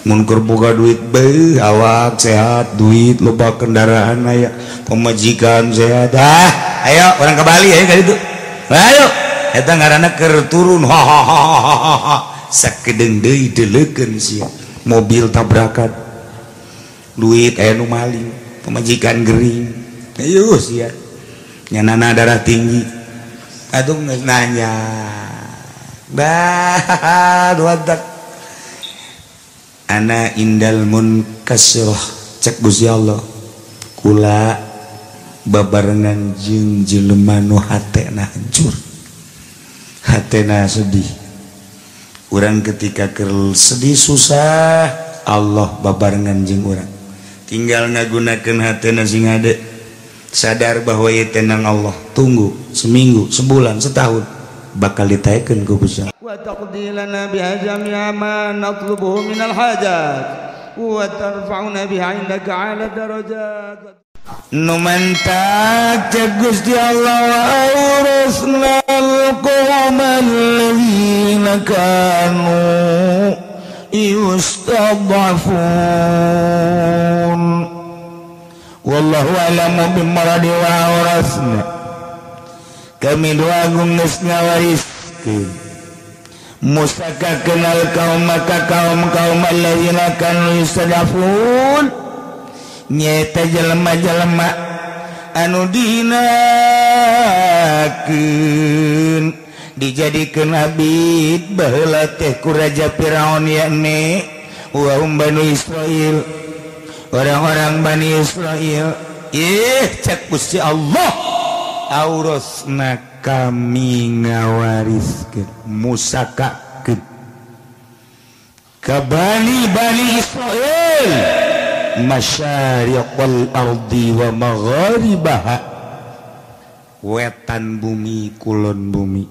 Mun keur boga duit beuh awak sehat, duit loba, kendaraan aya, pemajikan sehat. Ah, ayo urang ke Bali, ayo ka ditu. Ayo. Eta ngaranna keur turun. Ha ha ha ha ha. Sakedeung deui deleukeun sia. Mobil tabrakan. Duit aya nu maling, pemajikan gering. Ayo sia. Nyanana darah tinggi. Aduh geus nanya. Bah, duadak. Ana indal munkasirah cek Gusti Allah kula babarengan jeung jelema nu hatena hancur, hatena sedih. Urang ketika keur sedih susah, Allah babarengan jeung urang. Tinggal ngagunakeun hatena sing hade, sadar bahwa ieu tenang Allah. Tunggu seminggu, sebulan, setahun, bakal ditaekeun ku Gusti Allah. Wa taqdi lana biha jami'a ma natlubuhu minal hajat wa tarfa'una biha 'indaka 'ala darajat. Nu mantak cek Gusti Allah wa awrasna al-qawma alladzina kanu yustad'afun. Wallahu a'lamu bimaradi wa awrasna. Kami dua agung geus ngawariskeun musaka kenal kaum maka kaum kaum alladzina kanu yustad'afun nyaeta jelema-jelema anu dihinakeun dijadikeun abid baheula teh ku Raja Firaun, yakni wa hum Bani Israil, orang-orang Bani Israil. Ih cek Gusti Allah aurasna kami ngawariskeun musakakeun ka Bani Bani Israil masyariqal ardi wa magharibaha, wetan bumi kulon bumi,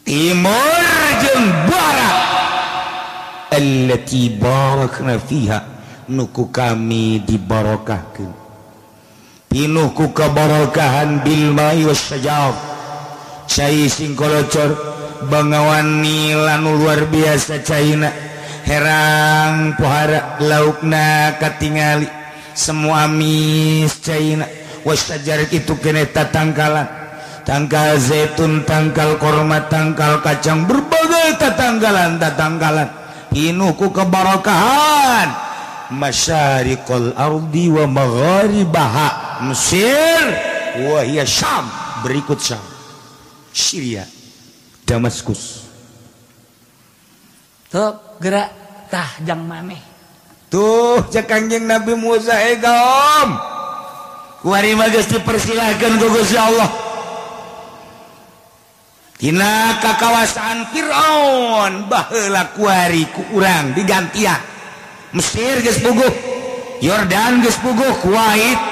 timur jeung barat, allati barakna fiha nuku kami dibarokahkeun, pinuh ku kebarokahan bil ma'i wasyajar, cai sing kolocor bangawan nilanu luar biasa caina, herang pohara laukna katingali semua amis caina, wasyajar itu kene tatangkalan, tangkal zaitun, tangkal korma, tangkal kacang, berbagai tatangkalan tatangkalan pinuh ku kebarokahan masyariqal ardi wa magharibaha. Mesir wa hiya Syam, berikut Syam, Syria, Damaskus. Tuh gerak tah jang maneh. Tuh cek Kangjeng Nabi Musa, eh kaum kuari mah geus dipersilahkeun ku Gusti Allah tina kakawasaan Firaun baheula kuari ku urang digantian. Mesir geus puguh, Yordan geus puguh, Kuwait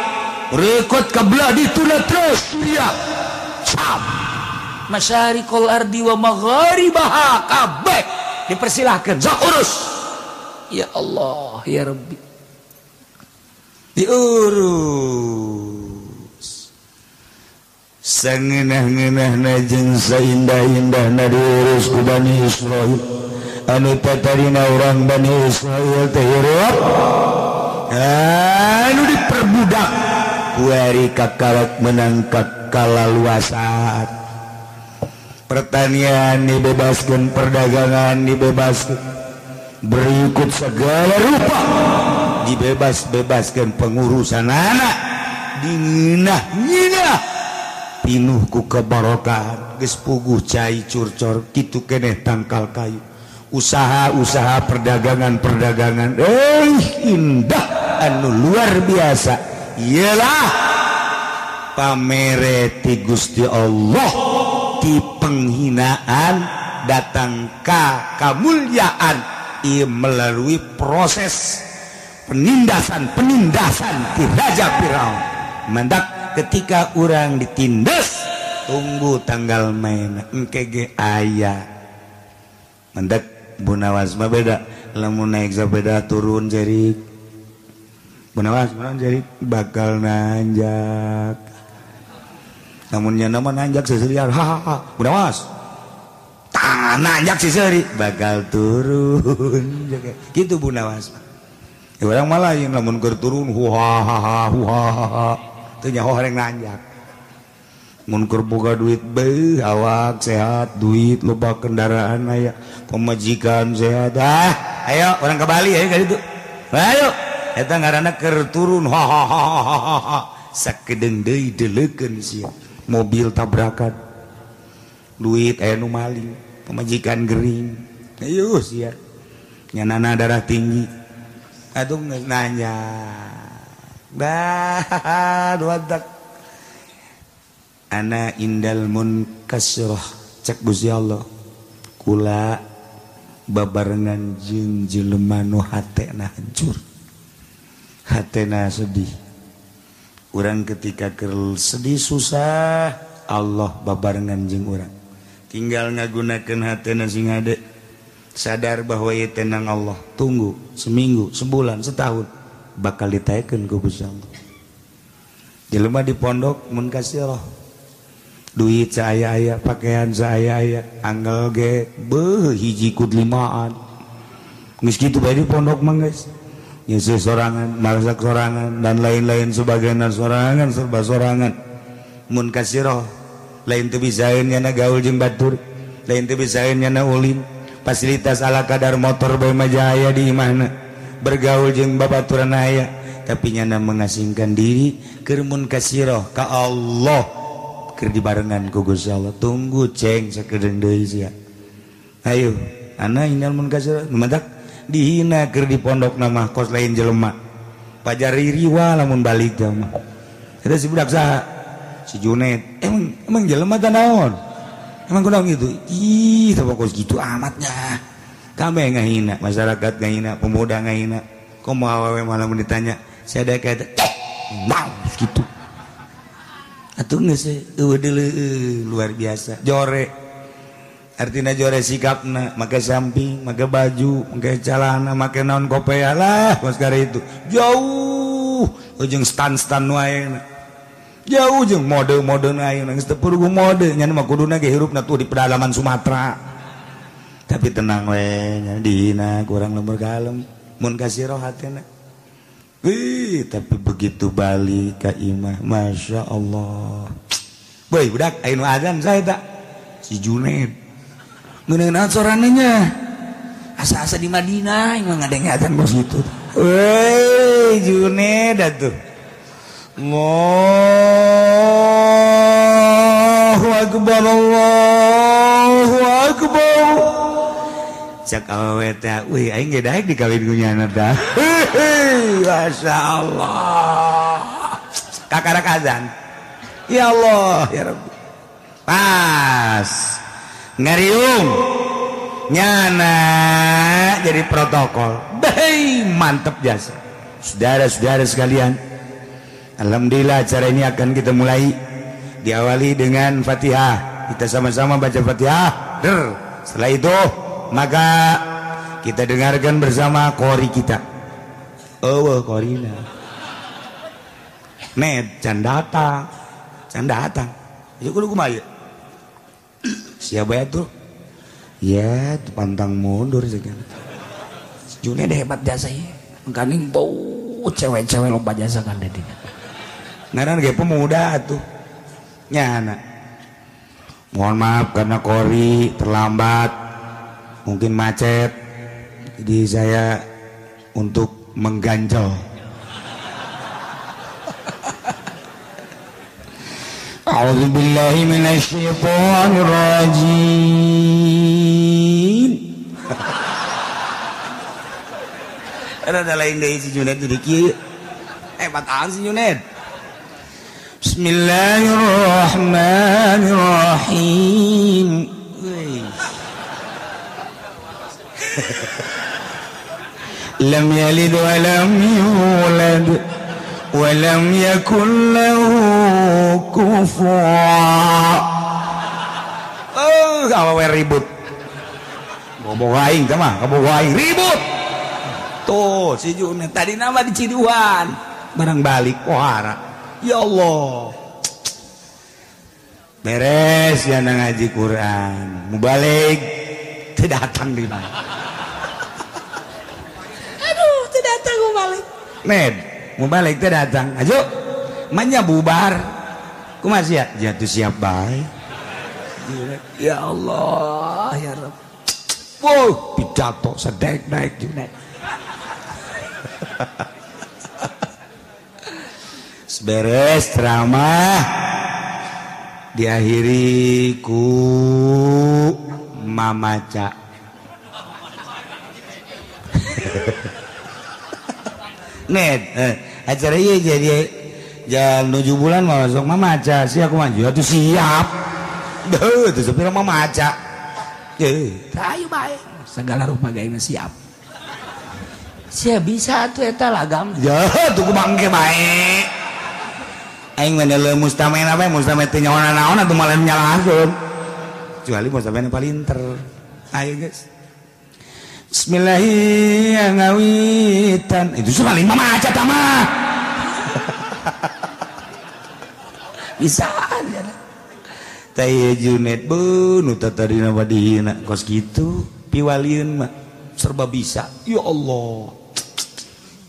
berikut kebelah dituna terus Syria, Syam, masyariqal ardi wa magharibaha kabeh dipersilahkan sok urus. Ya Allah ya Rabbi, diurus sangeunah-ngeunahna jeung saindah-indahna diurus ku Bani Israil. Anu tatarina urang Bani Israil teh hirup anu diperbudak kuari kakarak menang kalaluasaan, pertanian dibebaskan, perdagangan dibebaskan, berikut segala rupa dibebas-bebaskan, pengurusan anak dinginah-nginah pinuh ku kebarokahan, geus puguh cai curcor kitu keneh tangkal kayu, usaha-usaha perdagangan-perdagangan indah anu luar biasa. Iyalah pamere ti Gusti Allah ti penghinaan datang ka kamulyaan ieu melalui proses penindasan-penindasan ti Raja Firaun. Mandak ketika urang ditindas tunggu tanggal main engke ge aya. Mandak Bunawas mah beda, lamun naik sepeda turun jerik Bunawas mah jerik bakal nanjak, namun nya nama nanjak seserian hahaha Bunawas tah Nah, nanjak si seuri bakal turun. Gitu Bu Nawas. Ya urang mah lain lamun keur turun huhahaha huhahaha. Teu nyaho horeng nanjak. Mun keur boga duit beuh awak sehat, duit loba kendaraan aya, pemajikan sehat. Ah, ayo urang ke Bali ayo ka ditu. Ayo, eta ngaranna keur turun hahaha. Sakedeung deui deleukeun sia. Mobil tabrakan. Duit aya nu maling, pemajikan gering. Ayo sia. Nyanana darah tinggi. Aduh geus nanya. Bah, duatak. Ana indal munkasirah cek Gusti Allah. Kula babarengan jeung jelema nu hatena hancur. Hatena sedih. Urang ketika keur sedih susah, Allah babarengan jeung urang. Tinggal ngagunakeun hatena sing hade. Sadar bahwa ieu tenang Allah. Tunggu seminggu, sebulan, setahun bakal ditaekeun ku Gusti Allah. Jelema di pondok munkasirah. Duit saaya-aya, pakaian saaya-aya, angel ge beuh hiji kud limaan. Geus kitu bae di pondok mah geus. Nyeuseut sorangan, masak sorangan dan lain-lain sebagainya sorangan, serba sorangan. Mun kasirah lain teu bisaeun nyana gaul jeung batur, lain teu bisaeun nyana ulin. Fasilitas ala kadar motor bae mah jaya di imahna. Bergaul jeung babaturan aya, tapi nyana mengasingkan diri keur mun kasirah ka Allah. Keur dibarengan ku Gusti Allah. Tunggu ceng sakedeung deui sia. Ayo, ana indal mun kasirah nu dihina keur di pondok mah kos lain jelema. Pajari riwa lamun balik teh mah. Eta si budak saha? Si Junet. Emang jelema teh naon? Emang kunaon gitu? Ih, teh kos gitu amatnya. Kabeh ngahina, masyarakat ngahina, pemuda ngahina. Komo awewe malah mun ditanya, saya ada kayak nah gitu. Atuh geus eueuh deuleu luar biasa. Jore. Artinya jore sikapna, make samping, make baju, make celana, make naon kopea lah kos itu. Jauh jeung stan-stan wae. Jauh jeung mode-mode ayeuna geus teu puguh mode nya mah kuduna ge hirupna tuh di pedalaman Sumatera. Tapi tenang we nya dihina kurang lembur kalem mun kasirah hatena. Wih, tapi begitu balik ka imah, Masya Allah. Boy, budak, ayo nu azan saya tak? Si Junaid. Ngeuneunan soranenya. Asa-asa di Madinah, emang ngadeng azan bos gitu. Wih, Junaid atuh. Allahu Akbar, Allahu Akbar. Cak awewe teh, wih, aing ge daek dikawin ku nyana tah. Masya Allah. Kakarak azan. Ya Allah, ya Rabbi. Pas ngariung nyana jadi protokol. Bei, mantep jasa. Saudara-saudara sekalian, alhamdulillah acara ini akan kita mulai diawali dengan Fatihah. Kita sama-sama baca Fatihah. Der. Setelah itu maka kita dengarkan bersama qori kita. Oh, korina. Net can datang. Can datang. Ya kudu kumaha ieu? Siapa ya tuh? Ya, pantang mundur segala. Junet hebat jasa ieu. Engkaning bau cewek-cewek lomba jasa kan deui. Ngaran ge pemuda atuh. Nyana. Mohon maaf karena kori terlambat. Mungkin macet. Jadi saya untuk mengganjal. A'udzubillahi minasyaitonirrajim. Ada lain deui si Junet jadi kieu. Hebat amat si Junet. Bismillahirrahmanirrahim. Lam yalid wa lam yulad wa lam yakul lahu kufuwan. Oh, awewe ribut. Ngomong aing teh mah, ngomong aing ribut. Tuh, si Junet tadi nama di Ciduan. Barang balik pohara. Ya Allah. Beres ya ngaji Quran. Mubalik. Teu datang di mana. Aduh, teu datang mubalik. Ned, mubalik teu datang. Ayo, manya bubar. Kumaha sia? Jatuh siap bae. Ya Allah, ya Rabb. Wow, pidato sedek-dek Junet. Beres ceramah diakhiri ku mamaca. Ned, acara iya jadi jam 7 bulan mau masuk mamaca sih aku maju atuh siap. Duh, tuh supir mamaca. Ayo bae segala rupa gawe siap. Sia bisa atuh eta lagam. Ya, tuh ku bangke bae. Aing mah deuleu mustamen apa mustamen teu nyaho naon atuh malah nyalahkeun. Kecuali mustamen palinter. Ayo guys. Bismillahirrahmanirrahim. Itu paling mamaca tah mah. Bisaan ya. Teh Junet beuh nu tadina mah dihina kos kitu piwalieun mah serba bisa. Ya Allah.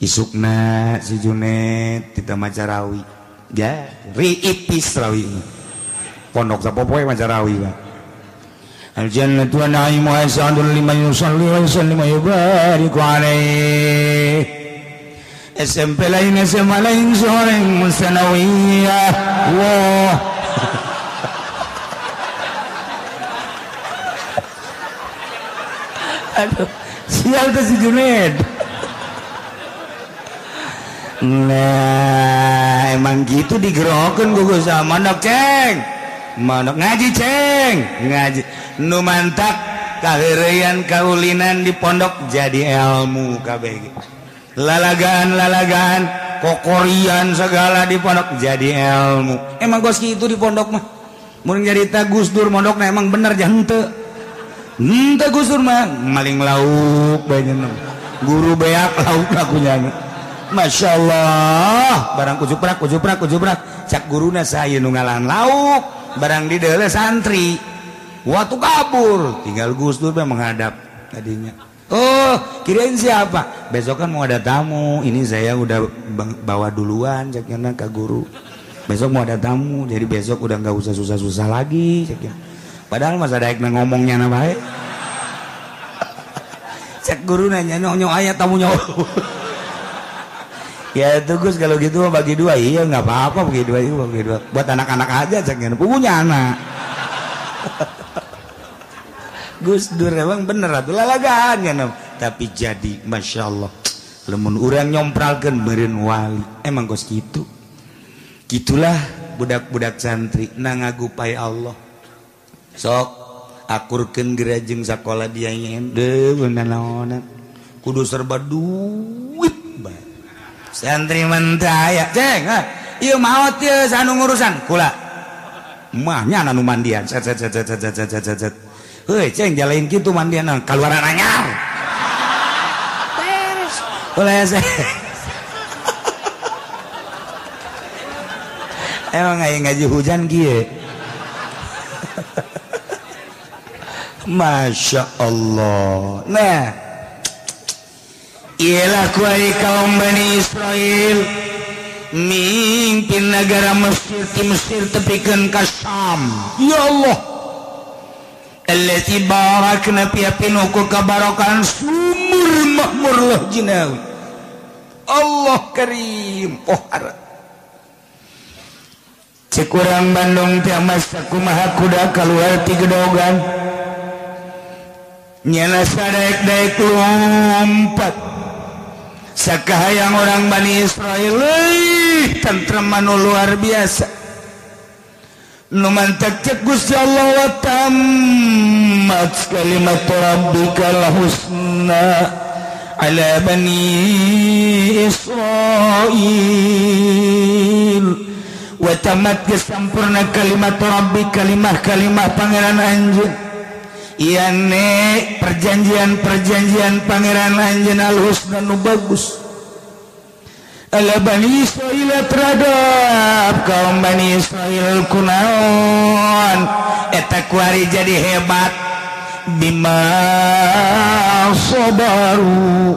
Isukna si Junet kita maca rawi. Ya, riipis rawi. Pondok sapopoe maca rawi mah. Al-jannatu wa na'imuha sa'dun liman yusalli wa yusallimu wa yubariku alaihi. SMP lain, SMA lain, seorang sanawiyah. Wah. Aduh, sial tuh si Junet. Nah, emang gitu digerokin gue sama manok ceng. Manok ngaji ceng, ngaji. Nu mantak kaheureuyan kaulinan di pondok jadi ilmu kabeh. Lalagaan-lalagaan, kokorian segala di pondok jadi ilmu. Emang gos gitu di pondok mah. Mun nyarita Gus Dur mondokna emang bener jah henteu. Henteu Gus Dur mah maling lauk bae nyeuneu. Guru beak lauk lakunya. Masya Allah, barang kujuprak kujuprak kujuprak cak guruna saya nu ngalan lauk, barang di deuleu santri. Waktu kabur, tinggal Gus Dur menghadap tadinya. Oh, kirain siapa? Besok kan mau ada tamu, ini saya udah bawa duluan caknya ke guru. Besok mau ada tamu, jadi besok udah nggak usah susah-susah lagi caknya. Padahal masa daek ngomongnya na bae. Cak guru nanya nyok aya tamunya. Ya itu Gus kalau gitu mah bagi dua. Iya nggak apa-apa bagi dua, itu bagi dua. Buat anak-anak aja caknya, punya anak. Gus Dur emang bener atuh lalagaan ya, tapi jadi masya Allah. Lemun urang nyompralkeun meureun wali. Emang gos gitu. Gitulah budak-budak santri na ngagupai Allah. Sok akurkeun gerajeng sakola dia nyen deuh naonan. Kudu serba duit bae. Santri mentaya ceng, ieu maot ieu sanu ngurusan kula. Mah nya anu mandian set set set set set set set set. Heuy ceng jalain kitu mandian kaluaran anyar. Beres. Ulah emang aya ngaji hujan kieu. Masya Allah. Nah, ialah kuari kaum Bani Israel mimpin negara Mesir ti Mesir tepikeun ka Syam. Ya Allah. Allati barakna fiha pinuku kabarokan sumur makmur lah jinawi. Allah karim pohara. Cek urang Bandung teh masa kumaha kuda kaluar ti gedogan. Nyana sadaek-daek lompat. Sakahayang orang Bani Israel leuh tentrem anu luar biasa. Nu mantak cek Gusti Allah wa tammat kalimat rabbikal husna ala bani Israil. Wa tamat kesampurna kalimat rabbi kalimah-kalimah pangeran anjeun. Iya nek perjanjian-perjanjian pangeran anjeun al-husna nu bagus ala Bani Israil terhadap kaum Bani Israil kunaon eta kuari jadi hebat bima sabaru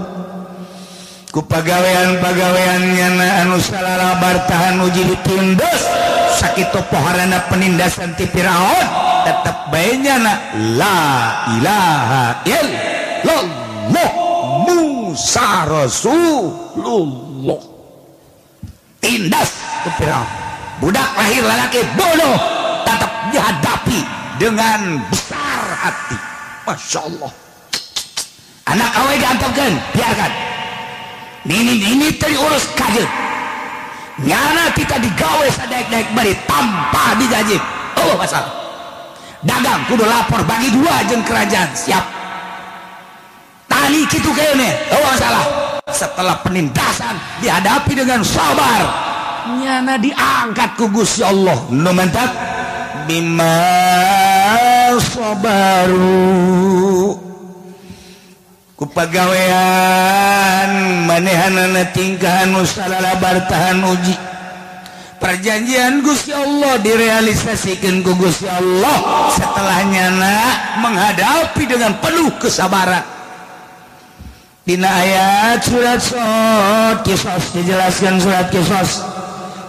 ku pagawean-pagawean nyana anu salalabar tahan uji ditindas sakitu poharana penindasan ti Firaun tetep bae nyana la ilaha illallah Musa Rasulullah. Tindas ku Firaun, budak lahir lalaki bodoh tetap dihadapi dengan besar hati. Masya Allah. Anak awe diantepkeun, biarkan. Nini terurus kajeun. Nyana kita digawe sadaek-daek bari tanpa digaji. Oh masalah. Dagang kudu lapor bagi dua jeung kerajaan, siap. Tani kitu kene, oh masalah. Setelah penindasan dihadapi dengan sabar. Nyana diangkat ku Gusti Allah. Nu mentak bima sabaru ku pagawean manehanana tingkahan nu salalabar tahan uji. Perjanjian Gusti Allah direalisasikan ku Gusti Allah setelah nyana menghadapi dengan penuh kesabaran. Dina ayat surat Sod Qisas dijelaskan surat Qisas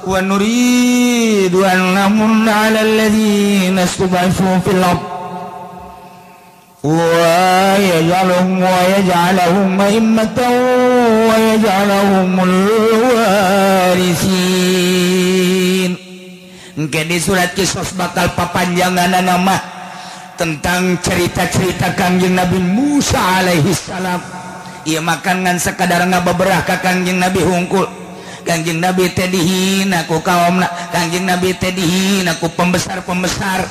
wa nuridu an namunna 'alal ladzina istud'ifu fil ard wa yaj'aluhum wa yaj'aluhum a'immatan wa yaj'aluhumul warithin. Engke di surat Qisas bakal papanjanganna mah tentang cerita-cerita Kangjeng Nabi Musa alaihi salam. Ieu makan ngan sakadar ngabeberah ka Kangjeng Nabi hungkul. Kangjeng Nabi teh dihina ku kaumna, Kangjeng Nabi teh dihina ku pembesar-pembesar,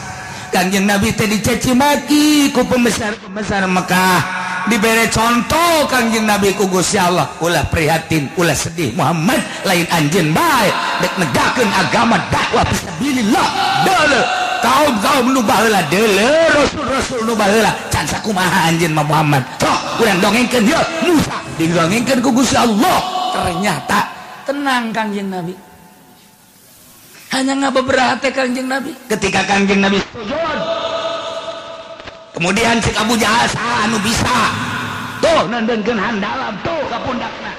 Kangjeng Nabi teh dicaci maki ku pembesar-pembesar Mekah. Dibere contoh Kangjeng Nabi ku Gusti Allah, ulah prihatin, ulah sedih Muhammad, lain anjeun bae dek negakeun agama dakwah fisabilillah. Deuleu kaum-kaum nu baheula, deuleu rasul-rasul nu baheula, can sakumaha anjeun mah Muhammad. Sok urang dongengkeun yeuh Musa didongengkeun ku Gusti Allah. Ternyata tenang Kangjeng Nabi. Hanya ngabeberah teh Kangjeng Nabi. Ketika Kangjeng Nabi sujud, kemudian cek Abu Jahal saha anu bisa tuh nendeunkeun handalam tuh ka pundakna.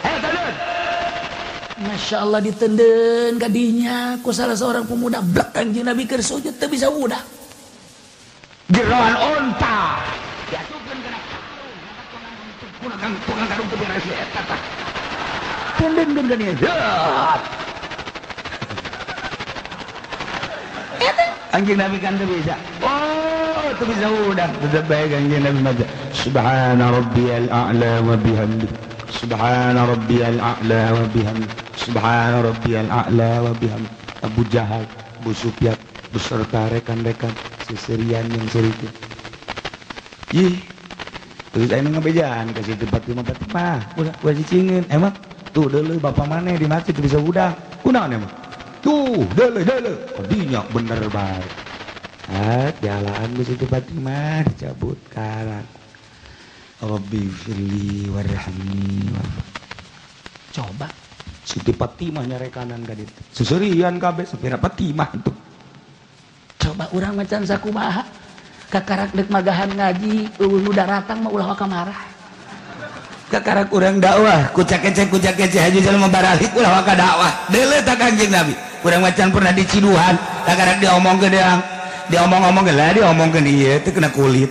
Hei teudeun. Masya Allah ditendeun kadinya ku salah seorang pemuda blek Kangjeng Nabi keur sujud teu bisa udah. Jeroan onta diasupkeun kana karung, tukang karung teu beres eta tah. Tendeunkeun ka dieu. Anjing Nabi kan teu bisa. Oh, teu bisa udah. Tetep bae Kangjeng Nabi maca. Subhana rabbiyal a'la wa bihamdi. Subhana rabbiyal a'la wa bihamdi. Subhana rabbiyal a'la wa bihamdi. Abu Jahal, Abu Sufyan beserta rekan-rekan seserian yang serikut. Ih, terus aing ngabejaan ka Siti Fatimah, Fatimah, udah gua cicingin. Emang tuh deuleu bapak maneh di masjid bisa udah. Kunaon emang? Tuh, deuleu deuleu. Kadinya bener bae. Ah, jalan ku Siti Fatimah dicabut karak. Rabbi firli warhamni. Coba Siti Fatimah nyarekanan ka ditu. Seserian kabeh sapira Fatimah tuh. Coba urang macan sakumaha. Kakarak deuk magahan ngaji, eueuh nu daratang mah ulah waka marah. Kakarak urang dakwah, ku cakecek haji jalma baralik ulah waka dakwah. Deuleu ta Kangjeng Nabi. Urang macan pernah diciduhan, kakarak diomongkeun deang. Diomong-omongkeun lah, diomongkeun ieu teh kena kulit.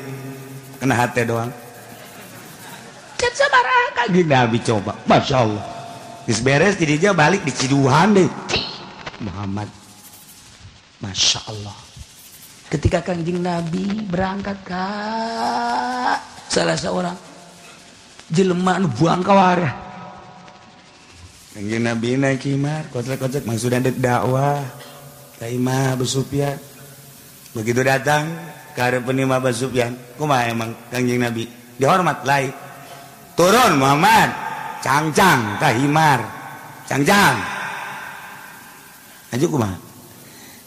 Kena hate doang. Can sabaraha Kangjeng Nabi coba. Masya Allah. Geus beres di dieu balik diciduhan deh. Muhammad. Masya Allah. Ketika Kangjeng Nabi berangkat ke salah seorang jelema nu buang ka warah. Kangjeng Nabi naik himar, kocek-kocek maksudna dek dakwah ka imah Abu Sufyan. Begitu datang ka hareupeun imah Abu Sufyan, kumaha emang Kangjeng Nabi? Dihormat lain. Turun Muhammad, cangcang ka himar. Cangcang. Aju kumaha?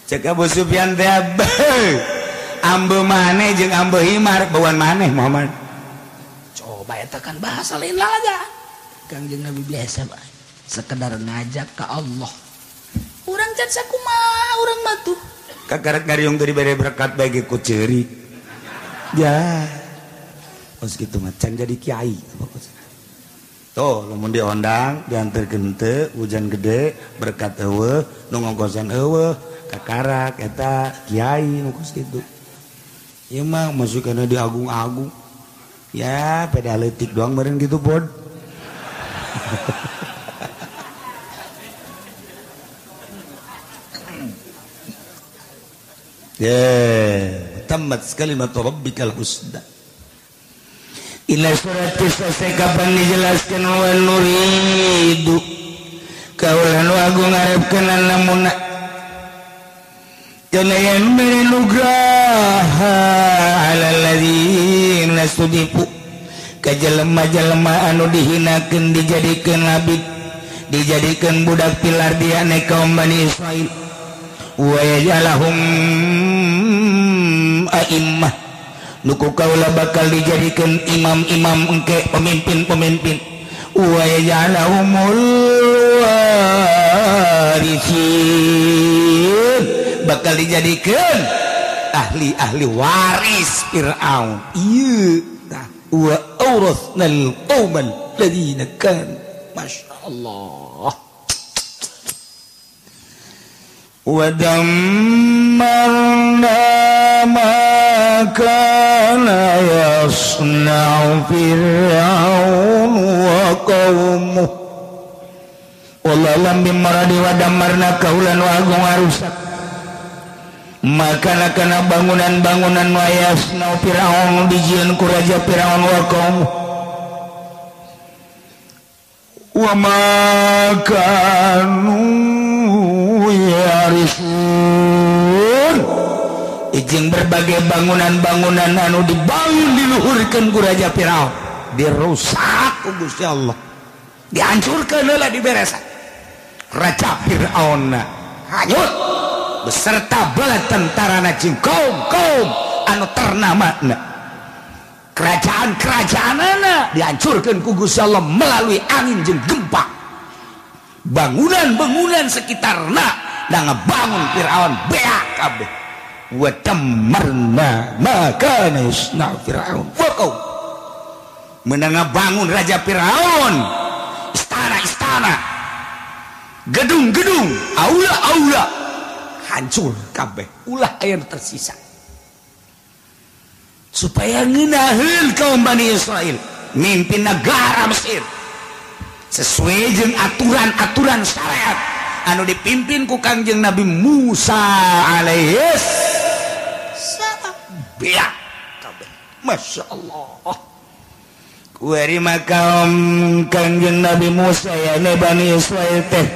Cek Abu Sufyan teh ambe maneh jeung ambe himar bauan maneh Muhammad. Coba eta kan bahasa lain lalaga. Kangjeng Nabi biasa bae, sekedar ngajak ke Allah. Urang can sakumaha urang mah tuh. Kakarak ngariung teu dibere berkat bae ge ku ceurik. Ya kos kitu mah can jadi kiai. Tuh lamun diondang diantarkeun teu hujan gede berkat eueuh nu ngongkosan eueuh kakarak eta kiai nu kos kitu. Ieu mah masukana di agung-agung. Ya peda leutik doang meureun kitu pod. Ya, tamat kalimat rabbikal husna. Ila surat selesai kapan dijelaskan wa nuridu kaula nu agung ngarepkeun namuna kana yang mere nugraha alal ladzina sudifu ka jelema-jelema anu dihinakeun dijadikeun abid dijadikeun budak pilar diane kaum Bani Israil wa yajalahum a'immah nuku kaula bakal dijadikan imam-imam engke pemimpin-pemimpin wa yaj'alahumul warithin bakal dijadikan ahli-ahli waris Fir'aun. Ieu tah wa awrathnal qaumal ladzina kan masyaallah wa dammarna ma kana yasna'u fir'aun wa qaumuh wallahu lam bimaradi wa dammarna kaulan wa agung arusak maka kana bangunan-bangunan wa yasna'u fir'aun dijieun ku raja Fir'aun wa qaumuh wa ma kanu yarisun ijing berbagai bangunan-bangunan anu dibangun diluhurkeun ku Raja Firaun dirusak ku Gusti Allah dihancurkeun heula diberesan Raja Firaun hanyut beserta bala tentarana jeung kaum-kaum anu ternamana kerajaan-kerajaanana dihancurkeun ku Gusti Allah melalui angin jeung gempa bangunan-bangunan sekitarna da ngabangun Firaun beak kabeh wa dammarna ma kana yasna Firaun wa qaum menang bangun Raja Firaun istana-istana gedung-gedung aula-aula hancur kabeh ulah aya nu tersisa supaya ngeunaheun kaum Bani Israil mimpin negara Mesir sesuai jeung aturan-aturan syariat anu dipimpin ku Kangjeng Nabi Musa alaihis salam. Biak kabeh Masya Allah kuari maka Kangjeng Nabi Musa ya ne Bani Israil teh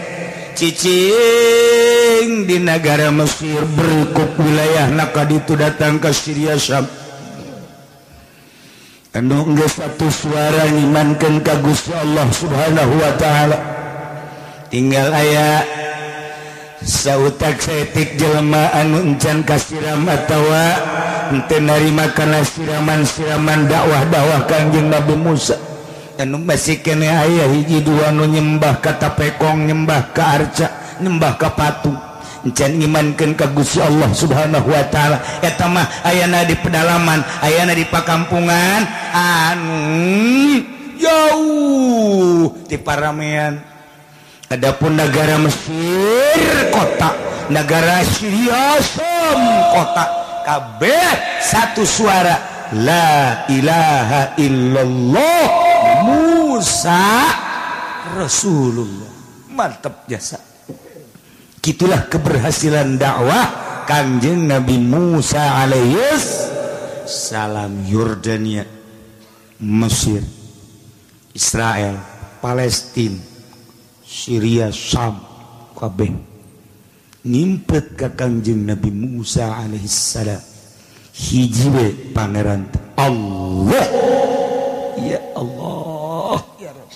cicing di negara Mesir berikut wilayah naka ditu datang ke Syria Syam anu geus satu suara ngimankeun ka Gusti Allah Subhanahu wa taala tinggal aya sautak saeutik jelema anu encan kasiram atawa henteu narima kana siraman-siraman dakwah-dakwah Kangjeng Nabi Musa anu masih keneh aya hiji dua nu nyembah ka tapekong nyembah ka arca nyembah ka patung encan ngimankeun ka Gusti Allah Subhanahu wa taala eta mah ayana di pedalaman ayana di pakampungan anu jauh di paramean. Adapun negara Mesir kota, negara Syria Syam kota, kabeh satu suara la ilaha illallah Musa Rasulullah. Mantap jasa. Gitulah keberhasilan dakwah Kangjeng Nabi Musa alaihis salam. Yordania, Mesir, Israel, Palestina, Syria, Syam, kabeh ngimpet ka Kangjeng Nabi Musa alaihissalam. Hiji we pangeran Allah. Ya Allah, ya Rabb.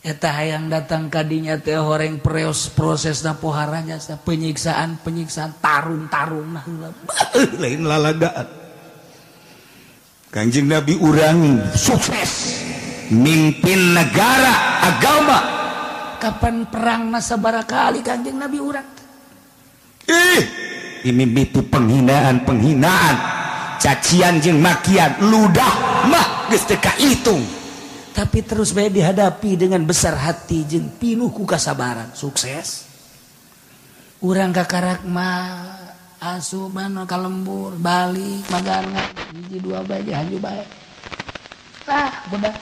Eta hayang datang kadinya teh horeng preos prosesna poharanya penyiksaan-penyiksaan tarung-tarung nah lain lalagaan. Kangjeng Nabi urang sukses mimpin negara agama. Kapan perang nasabara kali Kangjeng Nabi urang ih ini itu penghinaan-penghinaan Cacian jeung makian ludah mah geus teu kahitung. Tapi terus bae dihadapi dengan besar hati jeung pinuh ku kasabaran. Sukses. Urang kakarak mah asuban ka lembur balik magarna hiji dua bae ge haju bae. Lah budak.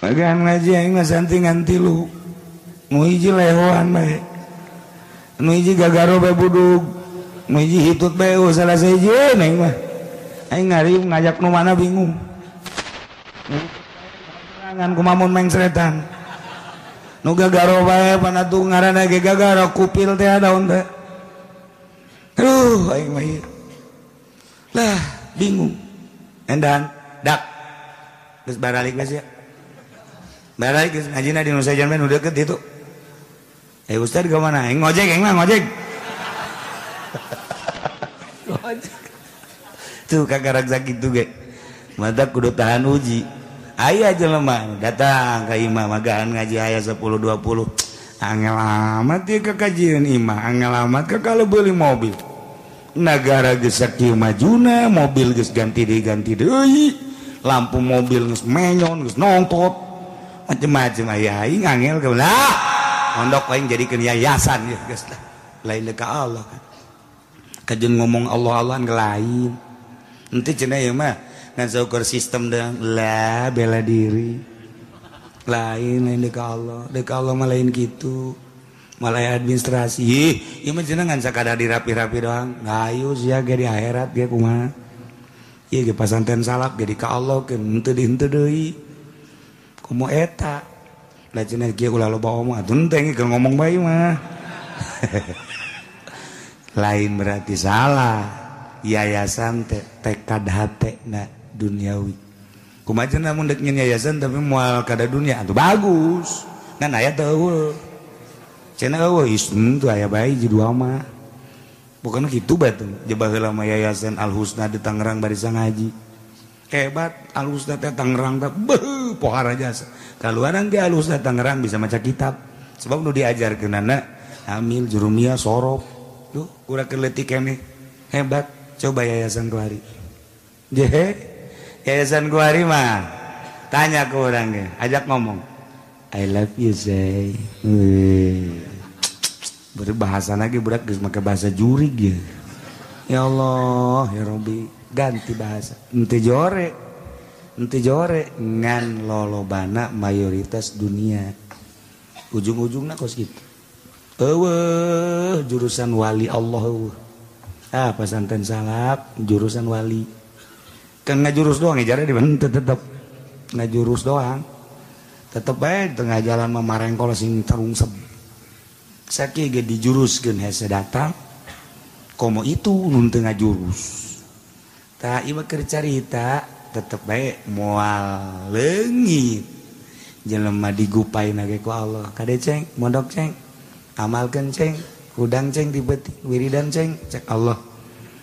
Magan ngaji aing mah santi ngan tilu. Nu hiji lehoan bae. Nu hiji gagaro bae budug. Nu hiji hitut bae salah sahiji aing mah. Aing ngariung ngajak nu mana bingung. Ngan kumamun mengsretan. Nu gagaro bae panatu ngaranna ge gagaro kupil teh daun teh. Aduh aing mah ieu. Lah bingung. Endan dak. Geus baralik geus ya. Baralik geus ngajina di Nusa Jambe nu deukeut ditu. Eh ustad ka mana? Aing ngojek aing mah ngojek. Ngojek. Tuh kakarak sakitu ge. Mata kudu tahan uji. Aya jelema datang ka imah magahan ngaji aya 10 20. Angel amat ieu ka kajieun imah, angel amat ka kalau beli mobil. Nagara geus sakieu majuna, mobil geus ganti deui, lampu mobil geus menyon, geus nongtot. Macem-macem aya aing angel ka lah. Mondok aing jadikeun yayasan ya geus lah. Lain ka Allah kan. Kajeun ngomong Allah-Allahan ke lain. Henteu cenah ieu mah ngan saukur sistem deung lah bela diri. Lain lain deka Allah, deka Allah mah lain gitu. Malah administrasi. Ih, ieu mah cenah ngan sakadar dirapi-rapi doang. Ngayu sia ge di akhirat ge kumaha. Ieu ge pasanten salaf ge di ka Allah keun henteu di henteu deui. Komo eta. Lah cenah kieu ulah loba omong atuh henteu keur ngomong bae mah. Lain berarti salah. Yayasan teh tekad hate na duniawi. Kumaha cenah mun deuk nyeun yayasan tapi moal kada dunia atuh bagus. Ngan aya teu eueuh. Cenah eueuh henteu aya bae hiji dua mah. Bukan kitu bae teh. Jebah heula mah yayasan Al Husna di Tangerang bari ngaji. Hebat Al Husna teh Tangerang teh beuh pohara jasa. Kaluaran ge Al Husna Tangerang bisa maca kitab. Sebab nu diajarkeunana amil jurumiyah sorof. Duh kurang leutik keneh. Hebat. Coba yayasan kuari. Jehe. Yayasan kuari mah tanya ke orangnya, ajak ngomong. I love you say. Berbahasa lagi budak geus make bahasa jurig ya. Ya Allah, ya Rabbi, ganti bahasa. Henteu jore. Henteu jore ngan lolobana mayoritas dunia. Ujung-ujungna kos kitu. Eueuh jurusan wali Allah eueuh. Ah pasanten salaf jurusan wali. Kan ngajurus doang ya di mana tetep ngajurus doang. Tetep bae tengah jalan mah marengkol sing terungsep. Sakieu ge dijuruskeun hese datang. Komo itu nu teu ngajurus. Tah ieu mah keur carita tetep bae moal leungit. Jelema digupaina ge ku Allah. Kade ceng, mondok ceng, amalkeun ceng, hudang ceng ti beuting, wiridan ceng, cek Allah.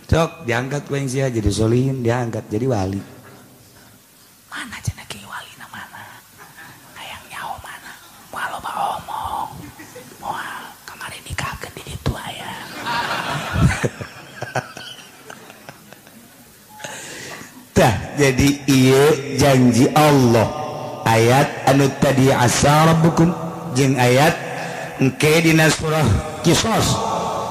Sok diangkat ku sia jadi solihin, diangkat jadi wali. Mana cenah ki walina mana? Hayang nyaho mana? Moal loba omong. Moal kamari nikahkeun di ditu aya. Tah jadi ieu janji Allah. Ayat anu tadi asa rabbukum jeung ayat engke dina surah Qisas.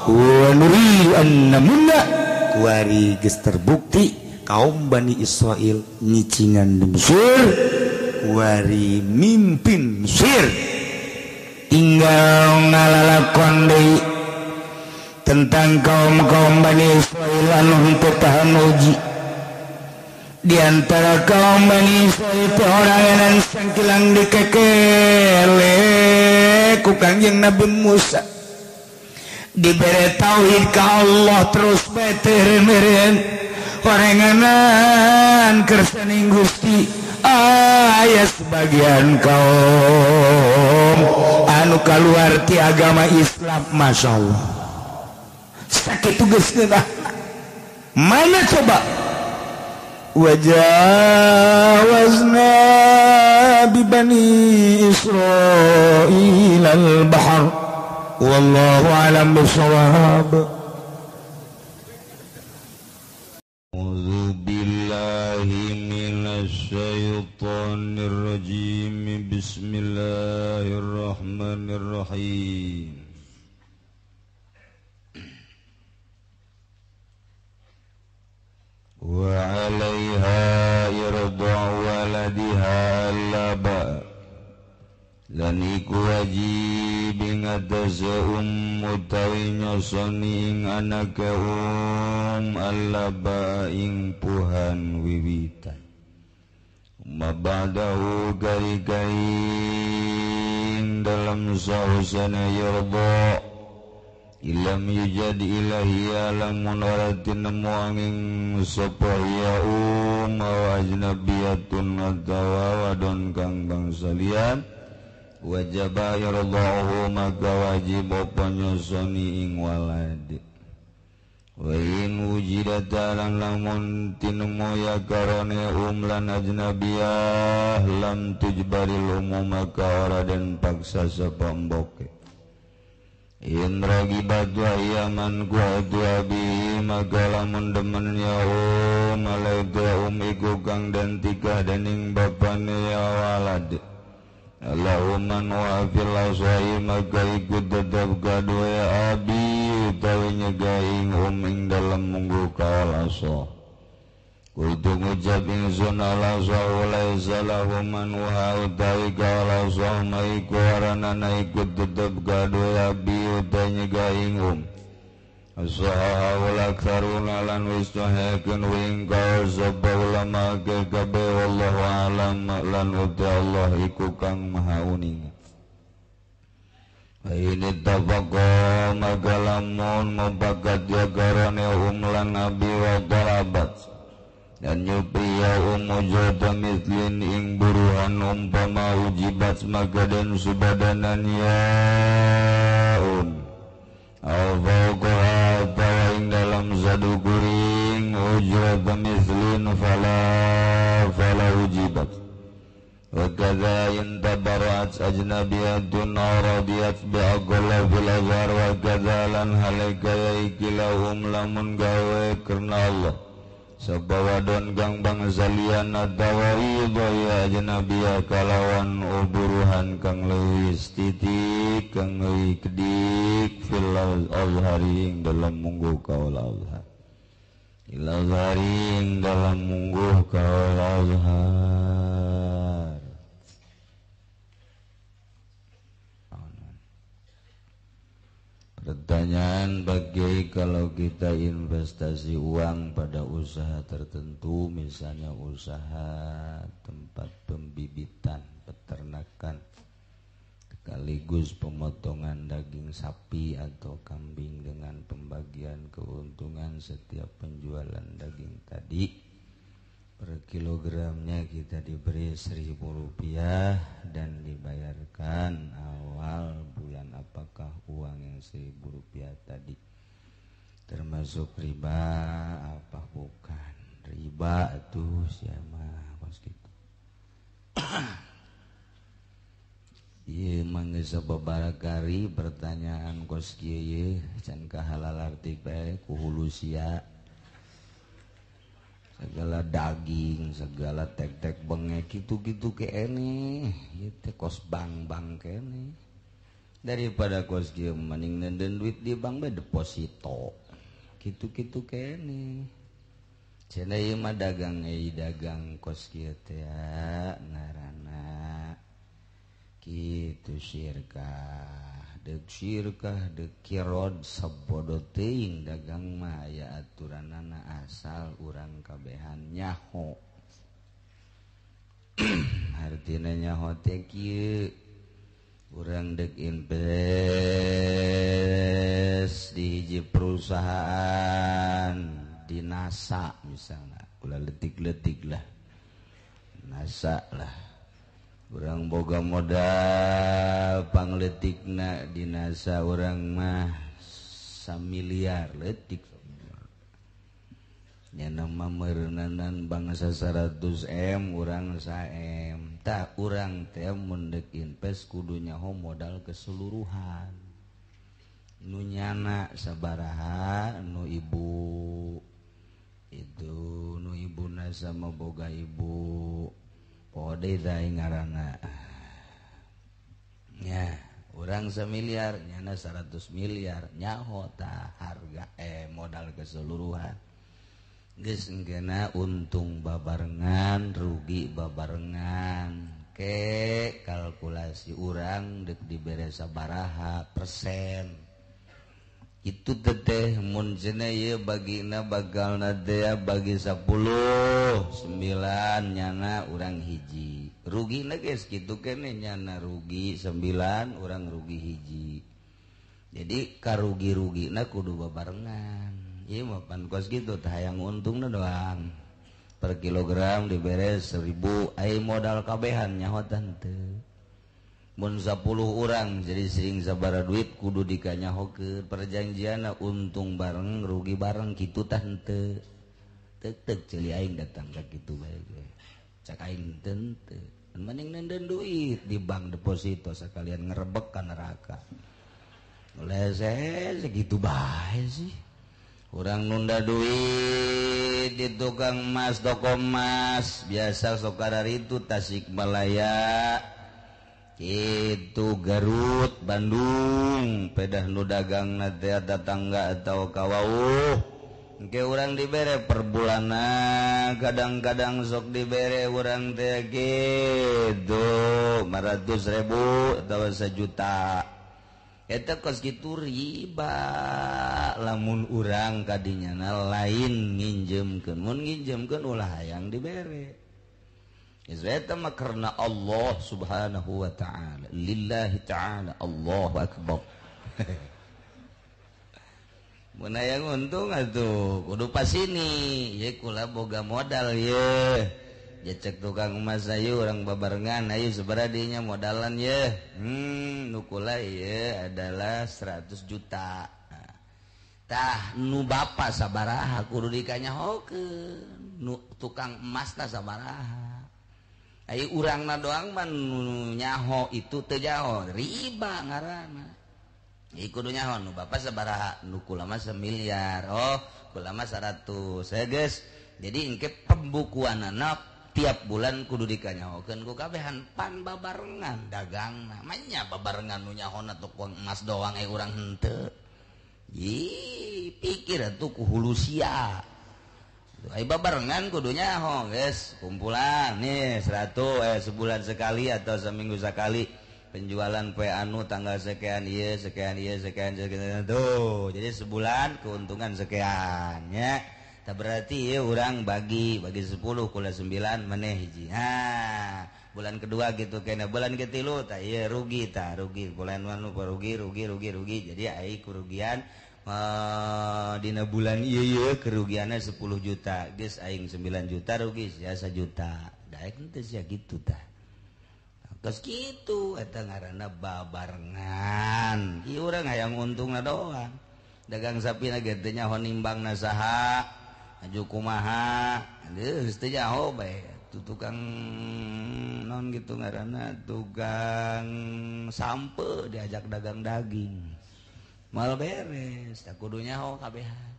Wa nuridu an namunna kuari geus terbukti kaum Bani Israel nyicingan di Mesir, kuari mimpin Mesir tinggal ngalalakon deui tentang kaum-kaum Bani Israel anu henteu tahan uji. Di antara kaum Bani Israel teh orangan sangkilang dikekele ku Kangjeng Nabi Musa. Dibere tauhid ka Allah terus bae teu meureun oranganan kersaning Gusti. Aya sebagian kaum anu kaluar ti agama Islam, masyaallah. Sakitu geus ngeunah. Mana coba wajawazna bi bani Israil al-bahr wallahu a'lam bissawab. minasyaitonir rajim. Bismillahirrahmanirrahim. Wa 'alaiha irda waladiha laba lan iku wajib ing atase utawi nyosoni ing anake allaba ing puhan wiwitan mabadahu gari-garing dalam sahusana yarda ilam yujad ilahi lamun ora tinemu angin sapa ya wa ajnabiyatun atawa wadon kang bangsa liyan wajib yardahu maka wajib apa nyosoni ing walad wa in wujidat lan lamun tinemu ya karone lan ajnabiyah lam tujbaril umum maka ora den paksa sapa mboke in ragibat wa yaman kuatu abi maka lamun demen ya malaika iku kang den tikah dening bapane ya walad Allahumma wa fil asai maka iku tetep kadue abi utawi nyegaing ing dalem munggu kaol asa kudu ngucap ingsun ala laisa lahu man wa utawi kaol asa maiku aranana iku tetep kadue abi utawi nyegaing asaha wal aktharuna lan wis tahakeun wing kaol sapa ulama kabeh wallahu alam lan uta Allah iku kang maha uning. Ini tafaqa maka lamun mubakat ya garane lan abi wa darabat dan nyupi ya umujata mislin ing buruhan umpama ujibat maka dan subadanan ya aw fawqaha atawa ing dalam sadukuring ujrata mislin fala ujibat wa kadza in tabara'at ajnabiyatun aw radiyat bi aqalla fil azhar wa kadza lan halika ya ikilahum lamun gawe karena Allah sapa wadon kang bangsa liyan atawa ridho ya ajnabiyah kalawan uburuhan kang leuwih titik kang leuwih kedik fil azhari ing dalam mungguh kaul azhar il azhari ing dalam mungguh kaul azhar. Pertanyaan bagi kalau kita investasi uang pada usaha tertentu, misalnya usaha tempat pembibitan, peternakan, sekaligus pemotongan daging sapi atau kambing dengan pembagian keuntungan setiap penjualan daging tadi, per kilogramnya kita diberi Rp1.000 dan dibayarkan awal bulan. Apakah uang yang Rp1.000 tadi termasuk riba apa bukan? Riba tuh siapa kos gitu. Ieu mangga sababarakari pertanyaan kos kieu ye can kahalal arti bae ku hulu sia. Segala daging, segala tek-tek bengek gitu-gitu kene, ieu teh kos bang-bang kene. Daripada kos kieu mending nenden duit di bank bae deposito. Gitu-gitu kene. Cenah ieu mah dagang euy dagang kos kieu teh ngaranna kitu syirkah. Deuk syirkah deuk kirod sabodo teuing dagang mah aya aturanana asal urang kabehan nyaho. Artina nyaho teh kieu urang deuk invest di hiji perusahaan di NASA misalnya, ulah letik-letik lah NASA lah. Urang boga modal pangletikna di NASA urang mah samiliar letik nya nama meureunnanan bangsa 100 M urang 1 M tah urang teh mun deuk invest kudu nyaho modal keseluruhan nu nyana sabaraha nu ibu itu nu ibuna sama boga ibu Pode tah ngaranna. Nya, urang semiliar nyana 100 miliar nyaho tah harga modal keseluruhan. Geus engkeuna untung babarengan, rugi babarengan. Ke kalkulasi urang dek dibere sabaraha persen. Itu teteh mun cenah ieu bagina bagalna teh bagi 10 9 nyana urang hiji. Rugina geus kitu keneh nyana rugi 9 urang rugi hiji. Jadi karugi-rugina kudu babarengan. Ieu mah pan kos kitu tah hayang untungna doang. Per kilogram dibere 1000 ai modal kabehan nyahotan teu. Mun 10 orang jadi sering sabara duit kudu dikanyahokeun perjanjianna untung bareng rugi bareng kitu tah henteu. Teuk-teuk ceuli aing datang ka kitu bae ge. Cak aing teu henteu. Mending nenden duit di bank deposito sakalian ngerebek ka neraka. Lese segitu bae sih. Urang nunda duit di tukang emas toko emas biasa sok kararitu Tasikmalaya itu Garut Bandung pedah nu dagang na teh tetangga atau kawauh engke urang dibere per bulanna kadang-kadang sok dibere urang teh kitu 500.000 atau 1 juta eta kos kitu riba lamun urang kadinyana lain nginjemkeun mun nginjemkeun ulah hayang dibere. Eta mah karena Allah Subhanahu wa ta'ala, lillahi ta'ala, Allahu akbar. Mun hayang untung atuh kudu pasini, ye kula boga modal ye. Jecek tukang emas ayu urang babarengan ayu sabaraha dinya modalan ye. Nu kula ye adalah 100 juta. Tah nu bapa sabaraha kudu dikanyahokeun, nu tukang emasna sabaraha. Ai urangna doang mah nu nyaho itu teu nyaho riba ngaranna. Ieu kudu nyaho nu bapa sabaraha, nu kula mah 1 miliar. Oh, kula mah 100. Ya geus. Jadi engke pembukuanana tiap bulan kudu dikanyahokeun ku kabehan pan babarengan dagangna. Manya babarengan nu nyahona tukang emas doang urang henteu. Ih, pikir atuh ku hulusia. Ai babarengan kudunya ho guys, kumpulan nih 100 sebulan sekali atau seminggu sekali penjualan poe anu tanggal sekian ieu sekian ieu sekian sekian tuh. Jadi sebulan keuntungan sekian nya. Tah berarti ieu urang bagi 10 kula 9 maneh hiji. Ha, bulan kedua gitu kena bulan ketilu tah ieu rugi tah rugi bulan anu rugi rugi rugi rugi. Jadi ai kerugian dina bulan ieu kerugiannya 10 juta geus aing 9 juta rugi sia 1 juta daek teu sia kitu tah geus kitu eta ngaranna babarengan ieu urang hayang untungna doang dagang sapina ge teu nyaho nimbangna saha aju kumaha geus teu nyaho bae tu tukang non gitu ngaranna tukang sampe diajak dagang daging mal beres tak kudu nyaho kabehan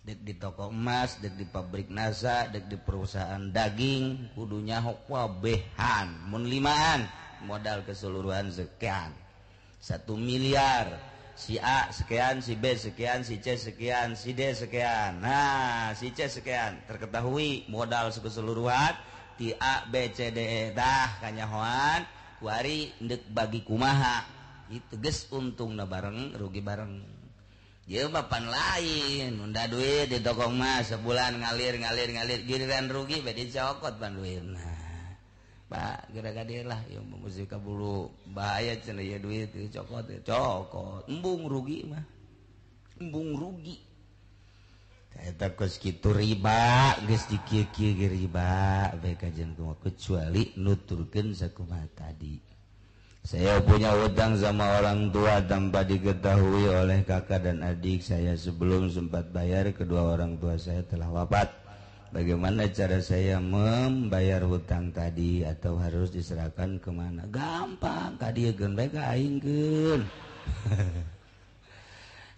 dek di toko emas dek di pabrik NASA dek di perusahaan daging kudu nyaho kabehan mun limaan modal keseluruhan sekian 1 miliar si A sekian si B sekian si C sekian si D sekian nah si C sekian terketahui modal keseluruhan ti A B C D E dah kanyahoan kuari ndek bagi kumaha itu geus untungna bareng rugi bareng. Ieu mah pan lain nunda duit di toko emas sebulan ngalir ngalir ngalir giliran rugi bae dicokot pan duitna. Pak geura ka dieu lah ieu mah kaburu bahaya cenah ieu duit dicokot cokot embung rugi mah. Embung rugi. Eta kos kitu riba geus dikieu-kieu ge riba bae kajian kumaha kecuali nuturkeun sakumaha tadi. Saya punya hutang sama orang tua tanpa diketahui oleh kakak dan adik saya. Sebelum sempat bayar, kedua orang tua saya telah wafat. Bagaimana cara saya membayar hutang tadi atau harus diserahkan kemana? Gampang, kadiekeun bae ka aing keun.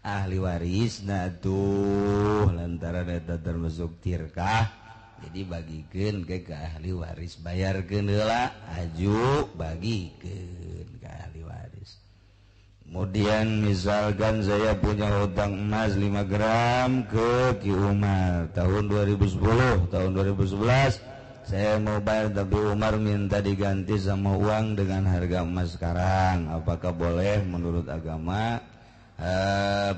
Ahli warisna tuh lantaran eta termasuk tirkah Jadi bagikeun ke ahli waris, bayarkeun heula aju bagikeun ke ahli waris. Kemudian misalkan saya punya hutang emas 5 gram ke Ki Umar tahun 2010, tahun 2011 saya mau bayar tapi Umar minta diganti sama uang dengan harga emas sekarang. Apakah boleh menurut agama?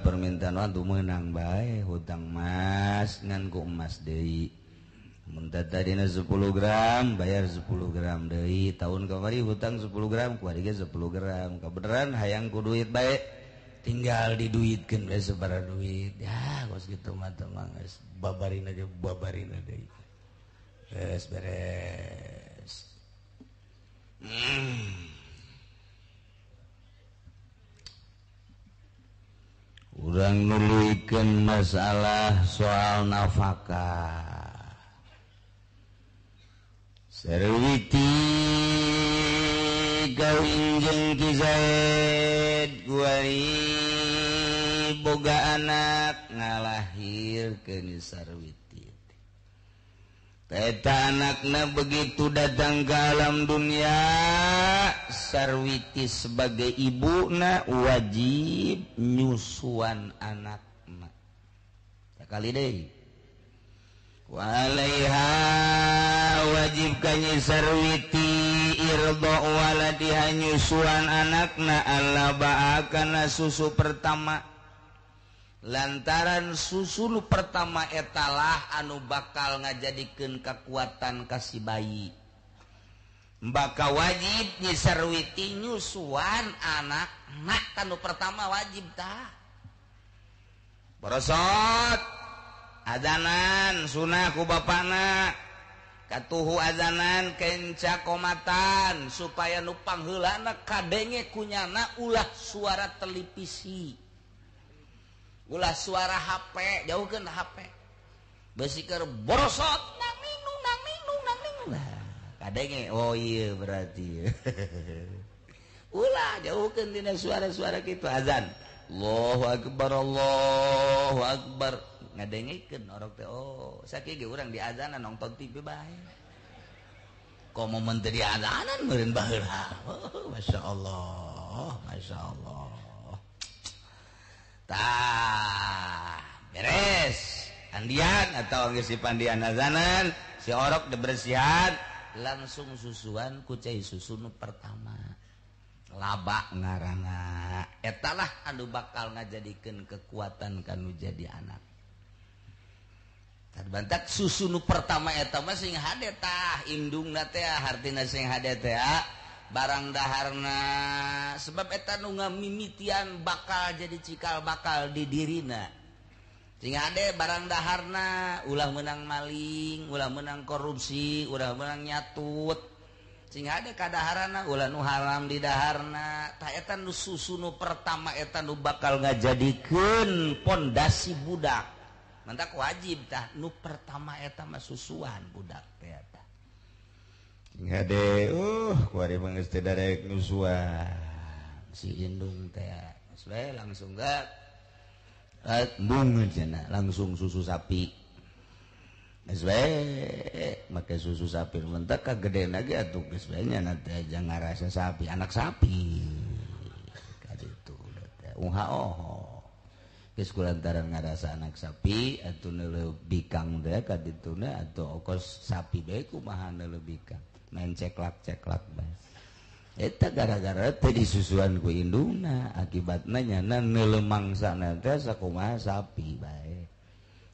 Permintaan waktu menang bae hutang emas ngan ku emas deui. Mun tadina 10 gram bayar 10 gram deui. Tahun kamari hutang 10 gram kuari ge 10 gram. Kabeneran hayang ku duit bae tinggal diduitkeun we sabaraha duit. Ya kos kitu mah teh mah geus babarin aja babarin deui. Beres beres. Urang nuluykeun masalah soal nafkah. Sarwiti kawin jeung Ki Zaid kuari boga anak ngalahirkeun Sarwiti. Eta anakna begitu datang ke alam dunia, Sarwiti sebagai ibuna wajib nyusuan anakna. Sakali deui. Walaiha wajib kanyi Sarwiti irdo waladiha nyusuan anakna alla baakana susu pertama. Lantaran susu nu pertama etalah anu bakal ngajadikeun kekuatan ka si bayi. Baka wajib nyi Sarwiti nyusuan anakna kanu pertama wajib tah. Borosot azanan sunah ku bapana katuhu azanan kenca komatan supaya nu pangheulana kadenge kunyana ulah suara televisi, ulah suara HP, jauhkeun HP. Beusi keur borosot nang ninung nang ninung nang ninung. Kadenge oh iya berarti. Ulah jauhkeun tina suara-suara kitu azan. Allahu akbar Allahu akbar. Ngadengekeun orok teh oh sakieu ge urang di azanan nonton TV bae. Komo mun teu di azanan meureun baheula. Oh, masyaallah, masyaallah. Tah, beres. Andian atau geus si pandian azanan, si orok dibersihan, langsung susuan ku cai susu nu pertama. Laba ngaranna. Etalah anu bakal ngajadikeun kekuatan kanu jadi anak. Bantak susu nu pertama eta mah sing hade tah indungna teh hartina sing hade teh barang daharna sebab eta nu ngamimitian bakal jadi cikal bakal di dirina sing hade barang daharna ulah meunang maling ulah meunang korupsi ulah meunang nyatut sing hade kadaharana ulah nu haram di daharna tah eta nu susu nu pertama eta nu bakal ngajadikeun pondasi budak. Mantak wajib tah nu pertama eta mah susuan budak teh eta. Ngade kuari mah geus teu darek nyusuan si indung teh. Geus we langsung ga embung cenah langsung susu sapi. Geus we make susu sapi mentak kagedena ge atuh geus we nya teh jangan ngarasa sapi anak sapi. Kaditu teh uha oho. Geus kulantaran ngarasa anak sapi atuh neuleuh bikang teh ka dituna atuh okos sapi bae kumaha neuleuh bikang main ceklak-ceklak bae eta gara-gara teh disusuan ku indungna akibatna nyana neuleuh mangsana teh sakumaha sapi bae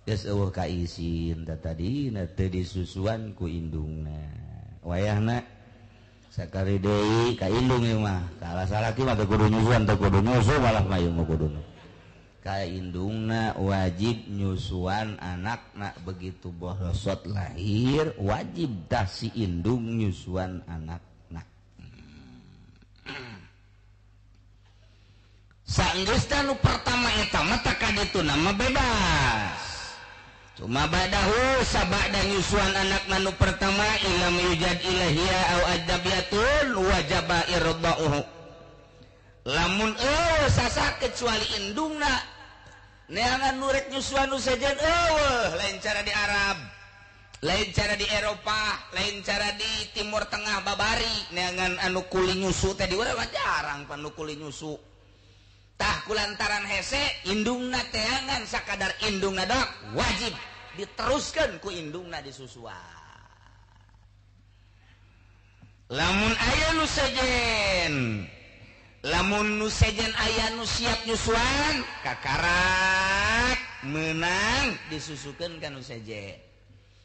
geus eueuh kaisin teh tadina teh disusuan ku indungna wayahna sakali deui ka indung ieu mah kalah salaki mah teu kudu nyusuan teu kudu nyusu malah mah ieu mah kuduna ka indungna wajib nyusuan anakna begitu borosot lahir wajib dah si indung nyusuan anakna. Sanggeus nu pertama eta mah tah kadituna mah bebas. Cuma badahu sabada nyusuan anakna nu pertama ilam yujad ilahia au ajnabiyatun wajaba irda'uhu. Lamun eueuh sasa kecuali indungna neangan nurek nyusuan nu sejen eueuh lain cara di Arab Lain cara di Eropa, lain cara di Timur Tengah babari neangan anu kuli nyusu teh di urang mah jarang pan nu kuli nyusu. Tah kulantaran hese indungna teangan sakadar indungna dok wajib diteruskan ku indungna disusuan. Lamun aya nu sejen, lamun nu sejen aya nu siap nyusuan kakarak menang disusukeun ka nu sejen.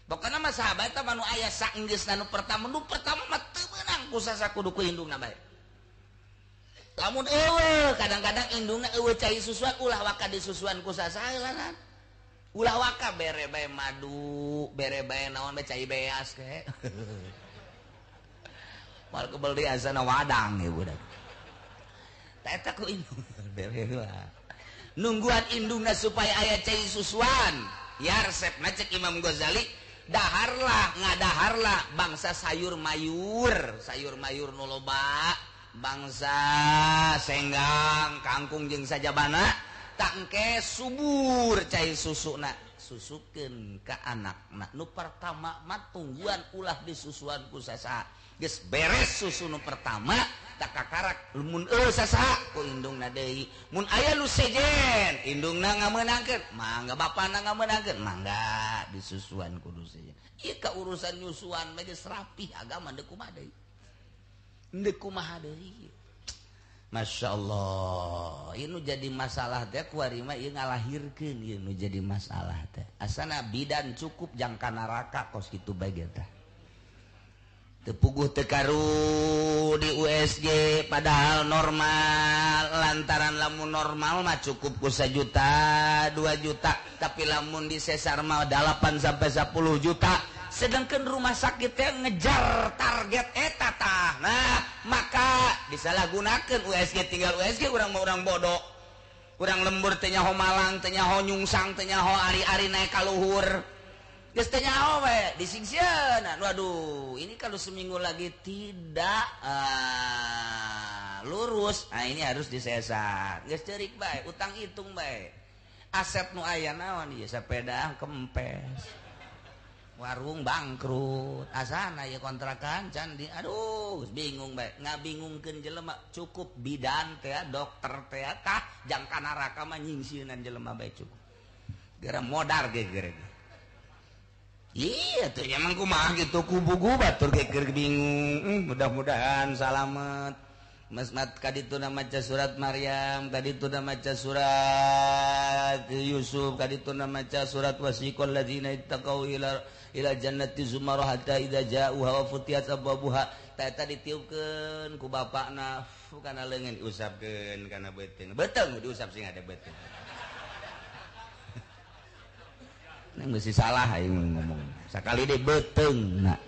Pokona mah sahabat teh nu aya saenggeusna nu pertama mah teu meunang ku sasa kudu ku indungna bae. Lamun eueuh kadang-kadang indungna eueuh cai susuan ulah waka disusuan ku sasa heulanan. Ulah waka bere bae madu, bere bae naon bae cai beas ke. Mal kebel di asana wadang ya budak. Tah eta ku indung bere heula. Nungguan indungna supaya aya cai susuan. Ya resepna cek Imam Ghazali, daharlah ngadaharlah bangsa sayur mayur nu loba, bangsa senggang, kangkung jeung sajabana, tangke subur cai susuna, susukeun ka anakna. Nu pertama mah tungguan ulah disusuan ku sasaha. Geus beres susu nu pertama tak kakarak mun eueuh sasaha ku indungna deui. Mun aya nu sejen indungna ngamenangkeun, mangga bapana ngamenangkeun, mangga disusuan kudu sejen. Ieu ka urusan nyusuan mah geus rapih agama deuk kumaha deui. Deuk kumaha deui. Masya Allah, ieu nu jadi masalah teh kuari mah ieu ngalahirkeun ieu nu jadi masalah teh. Asana bidan cukup jangka neraka kos kitu bae ge tah. Tepuguh tekaru di USG padahal normal, lantaran lamun normal mah cukup ku 1 juta 2 juta, tapi lamun di sesar mah 8 sampai 10 juta, sedangkan rumah sakit teh ngejar target eta tah. Nah maka disalahgunakeun USG, tinggal USG urang mah urang bodoh, urang lembur teh nyaho Malang, teh nyaho nyungsang, teh nyaho ari-ari naik ka luhur. Geus teh nyaho we disingsieunan. Waduh, ini kalau seminggu lagi tidak lurus, nah ini harus disesar. Geus ceurik bae, utang hitung bae. Aset nu aya naon ieu sepeda kempes. Warung bangkrut, asana ieu kontrakan can di aduh bingung bae. Ngabingungkeun jelema cukup bidan teh, dokter teh tah jangka neraka mah nyingsieunan jelema bae cukup. Geura modar ge geura. Iya tuh emang kumaha gitu kubugu batur geger bingung. Mudah-mudahan salamet. Mas mat kadituna maca surat Maryam, kadituna maca surat Yusuf, kadituna maca surat wasiqal ladzina ittaqau ila jannati zumara hatta idza ja'uha wa futiyat abwabuha. Ta eta ditiupkeun ku bapakna kana leungeun diusapkeun kana beuteung. Beuteung diusap sing ada beuteung. Neng besi salah aing ngomong. Sakali deh beuteung na.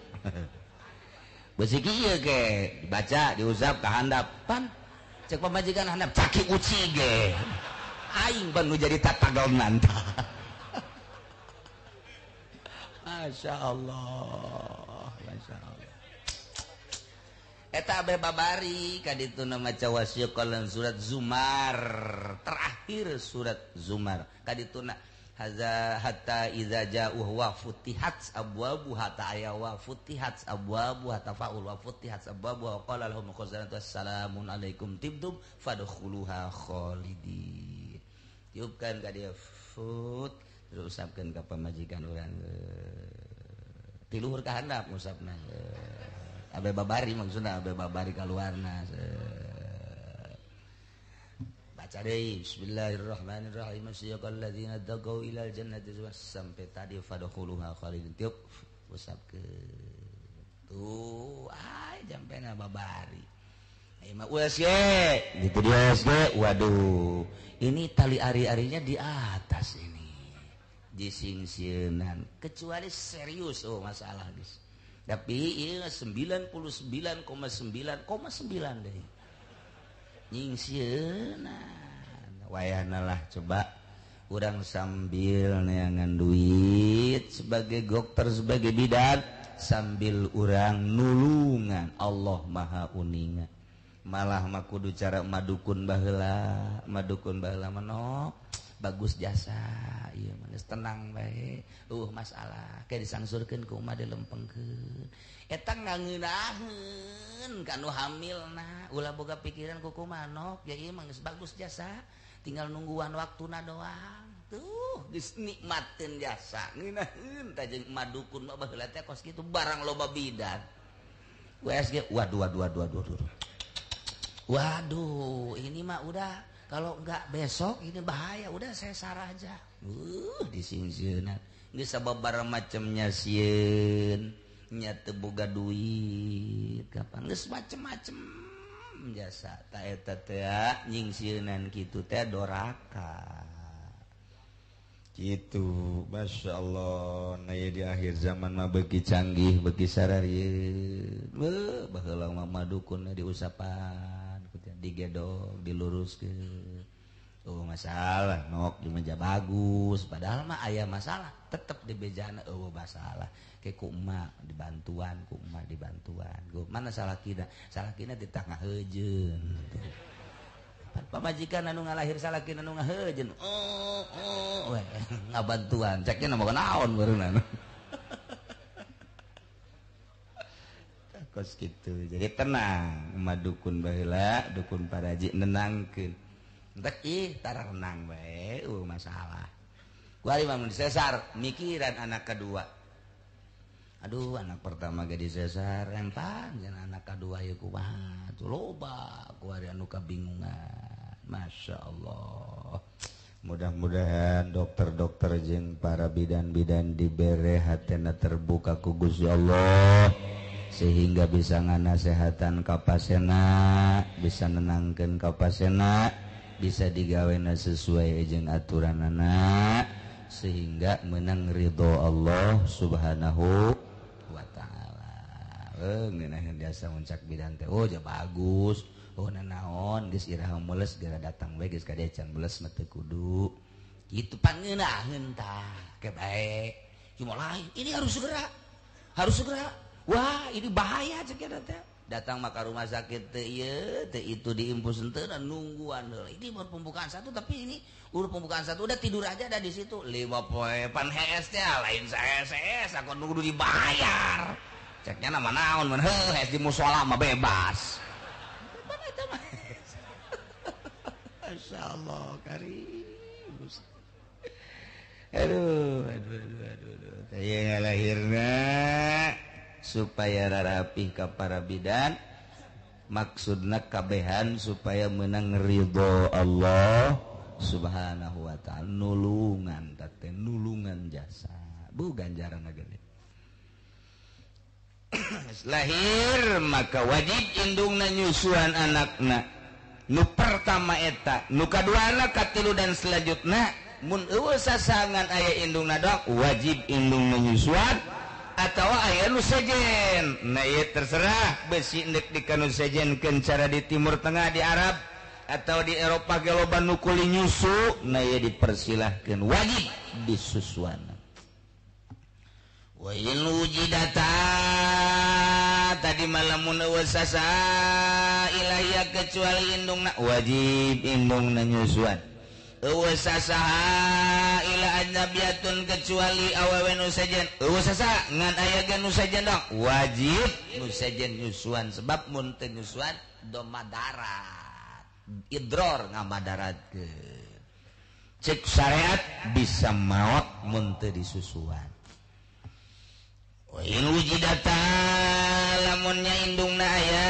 Besi kieu ge dibaca diusap ka handap. Pan cek pamajikan handap caki uci ge. Aing pan nu jadi tatagonan. Masya Allah, Masya Allah. Eta abeh babari kadituna maca wasiqal surat Zumar, terakhir surat Zumar kadituna haza hatta idza ja'u wa futihat abwabuha ta'aya wa futihat abwabuha tafaul wa futihat abwabuha wa qala lahum khazanatu assalamun alaikum tibtum fadkhuluha khalidin. Tiupkan ka dia fut terus usapkeun ka pamajikan urang ti luhur ka handap ngusapna abe babari maksudna abe babari kaluarna. Baca deui bismillahirrahmanirrahim asyaqal ladzina taqau ilal jannati sampai tadi fadkhuluha khalidin tiup usapkeun tuh ay jampena babari ieu mah USG gitu di USG. Waduh ini tali ari-arinya di atas ini disingsieunan kecuali serius oh masalah guys, tapi ieu 99,9,9 deui nyingsieunan. Wayahna lah coba urang sambil neangan duit sebagai dokter sebagai bidan sambil urang nulungan Allah Maha uninga. Malah mah kudu cara madukun baheula, madukun baheula mah. Bagus jasa ieu mah geus tenang bae eueuh masalah ke disangsurkeun ku emak dilempengkeun eta ngangeunaheun ka nu hamilna ulah boga pikiran ku kumanok ya ieu mah geus bagus jasa tinggal nungguan waktuna doang tuh geus nikmateun jasa ngeunaheun tah jeung emak dukun mah baheula teh kos kitu barang loba bidan USG waduh waduh waduh waduh waduh ini mah udah kalau enggak besok ini bahaya udah saya sarah aja disingsieunan geus sababaraha macemnya sieun nya teu boga duit kapan geus macem-macem jasa ta eta teh nyingsieunan kitu teh doraka gitu. Masya Allah nah di akhir zaman mah beuki canggih beuki sararieun beuh baheula mah dukun diusapan digedog diluruskeun oh masalah nok di meja bagus padahal mah aya masalah tetep di bejana eueuh masalah ke ku emak dibantuan ku emak dibantuan go mana salakina salakina di tengah heujeun pamajikan anu ngalahir salakina anu ngaheujeun oh oh we ngabantuan ceknya mah naon barunan kos gitu. Jadi tenang emak dukun baheula dukun paraji nenangkeun entek ih tara renang bae masalah kuari mah mun sesar mikiran anak kedua aduh anak pertama ge disesar empan jeung anak kedua ieu kumaha tuh loba kuari anu kabingungan. Masya Allah mudah-mudahan dokter-dokter jeung para bidan-bidan dibere hatena terbuka ku Gusti Allah sehingga bisa nganasehatan ka pasena bisa nenangkeun ka pasena bisa digawena sesuai jeung aturanana sehingga menang ridho Allah Subhanahu wa ta'ala. Ngeunaheun biasa muncak bidan teh oh ja bagus oh nanaon geus iraha mules geura datang we geus ka dieu can mules mah teu kudu kitu pangeunaheun tah ke bae cuma lain ini harus segera wah ini bahaya cek eta teh datang maka rumah sakit teu ieu teu itu diimpus henteu nungguan heula ini baru pembukaan satu tapi ini udah pembukaan satu udah tidur aja ada di situ 5 poe pan HS teh lain saes aku nunggu dibayar ceknya nama naon mun heuh HS di musala mah bebas pan eta mah masyaallah karim aduh aduh aduh aduh teh ngalahirna supaya rarapih ka para bidan maksudna kabehan supaya menang ridho Allah Subhanahu wa ta'ala nulungan teh nulungan jasa bu ganjaran gede lahir maka wajib indungna nyusuan anakna nu pertama eta nu kaduana katilu dan selanjutna mun eueuh sasangan aya indungna doang wajib indungna nyusuan atau aya nu sejen nah ieu terserah besi ndek dikanu sejenkeun cara di Timur Tengah di Arab atau di Eropa ge loba nu kuli nyusu nah ieu dipersilahkeun wajib disusuan. Wa in wujidata tadi malamun wasasa ilahia kecuali indungna wajib indungna nyusuan Usasaha ila ajnabiyatun kecuali awewe nu sejen usasa ngan aya ge nu sejen dong wajib nu sejen nyusuan sebab mun teu nyusuan do madarat idror ngamadaratkeun cek syariat bisa maot mun teu disusuan. Wa in wujidata lamunnya indungna aya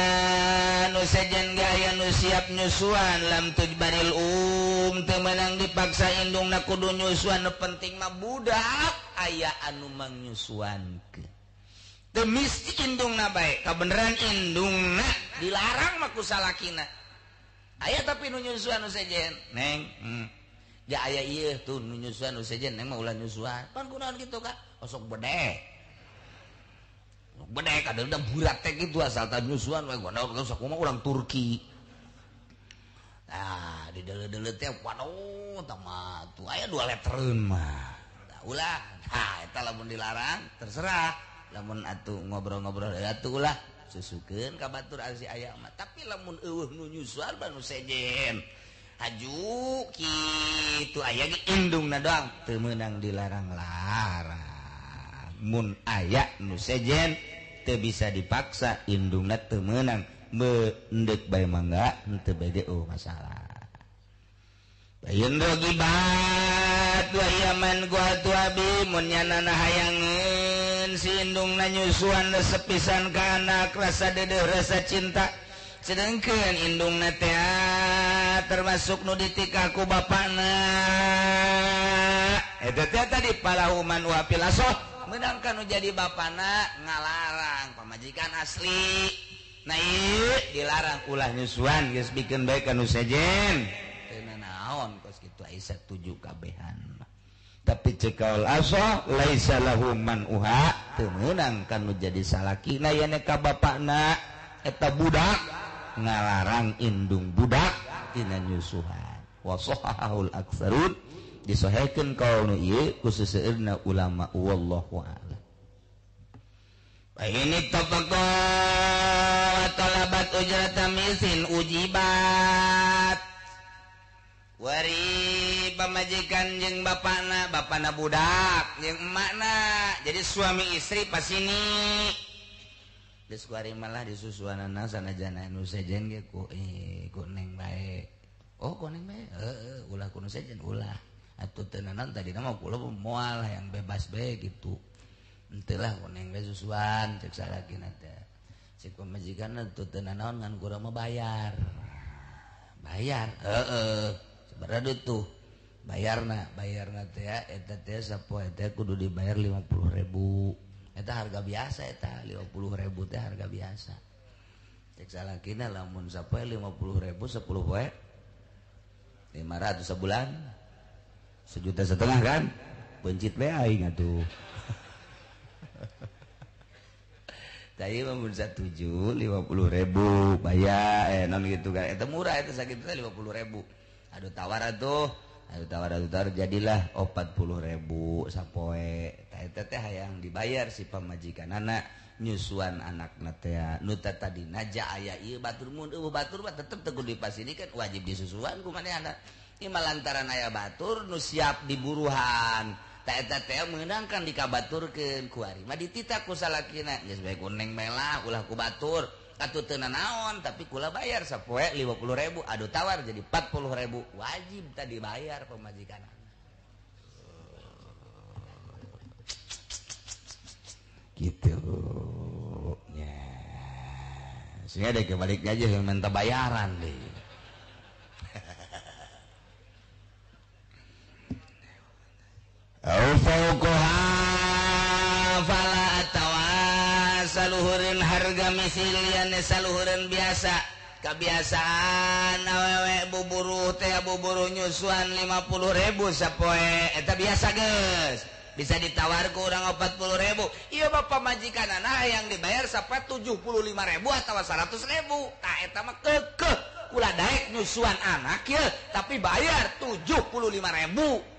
nu sejen ge aya nu siap nyusuan lam tujbaril teu meunang dipaksa indungna kudu nyusuan nu penting mah budak aya anu mangnyusuankeun teu misti indungna bae kabeneran indungna dilarang mah ku salakina aya tapi nu nyusuan nu sejen neng ja aya ieu tuh nu nyusuan nu sejen neng mah ulah nyusuan pan kunaon kitu ka osok bedek bedek ada udah burak teh gitu asal tah nyusuan we gono sok mah urang Turki. Nah, di dele-dele teh waduh tah mah tuh aya 2 letreun mah. Tah ulah. Nah, eta lamun dilarang terserah. Lamun atuh ngobrol-ngobrol atuh ulah susukeun ka batur si aya mah. Tapi lamun eueuh nu nyusuan mah nu sejen. Haju kitu aya ge indungna doang teu meunang dilarang-larang. Mun aya nu sejen teu bisa dipaksa indungna teu meunang endek bae mangga henteu bae ge oh masalah. Bayin rogibat wa yaman gua tuabi mun nyanana hayangeun si indungna nyusuan resep pisan ka anak rasa dedeuh rasa cinta sedangkeun indungna teh termasuk nu ditikah ku bapana eta teh tadi palahuman wa fil asoh meunang nu jadi bapana ngalarang pamajikan asli nah ieu dilarang ulah nyusuan geus bikeun bae ka nu sejen teu nanaon kos kitu aya satuju kabehan tapi cek kaul asoh laisa lahu man uha teu meunang ka nu jadi salakina yen ka bapana eta budak ngalarang indung budak tina nyusuhan wa sahahul aktsarun disahihkeun kaul nu ieu ku seseueurna ulama wallahu a'lam. Ini tafaqqa talabat ujrata misin ujibat wari pamajikan jeung bapana bapana budak jeung emakna jadi suami istri pas ini geus kuari malah disusuanana sanajana nu sejen ge ku ku neng bae oh ku neng bae heueuh ulah ku nu sejen ulah atuh teu naon tadina mah kula moal yang bebas bae gitu henteu lah ku neng bae susuan cek salakina teh cek pamajikan atuh teu naon ngan kurang mah bayar bayar heueuh sabaraha tuh bayarna bayarna teh eta teh sapoe teh kudu dibayar 50.000 eta harga biasa eta 50.000 teh harga biasa cek salakina lamun sapoe 50.000 10 poe 500 sebulan 1,5 juta kan pencit bae aing atuh tadi mah mun satuju 50.000 bayar non gitu kan eta murah eta sakitu teh 50.000 aduh tawar atuh aduh tawar aduh tawar jadilah 40.000 sapoe eta teh hayang dibayar si pamajikanana nyusuan anakna teh nu tadina ja aya ieu batur mun eueuh batur mah tetep teu kudu dipasini kan wajib disusuan ku manehna ieu mah lantaran aya batur nu siap diburuhan ta eta teh meunang kan dikabaturkeun ku ari mah dititah ku salakina geus bae ku neng bae lah ulah ku batur atuh teu nanaon tapi kula bayar sapoe 50.000 aduh tawar jadi 40.000 wajib tadi bayar pamajikan gitu ya sehingga deh kebalik aja yang minta bayaran deh. Au fauqaha fala atawa saluhureun harga misilian saluhureun biasa kebiasaan awewe buburuh teh buburuh nyusuan 50.000 sapoe eta biasa geus bisa ditawar ku urang 40.000 ieu mah pamajikanana yang dibayar sapoe 75.000 atawa 100.000 tah eta mah keukeuh kula daek nyusuan anak ye tapi bayar 75.000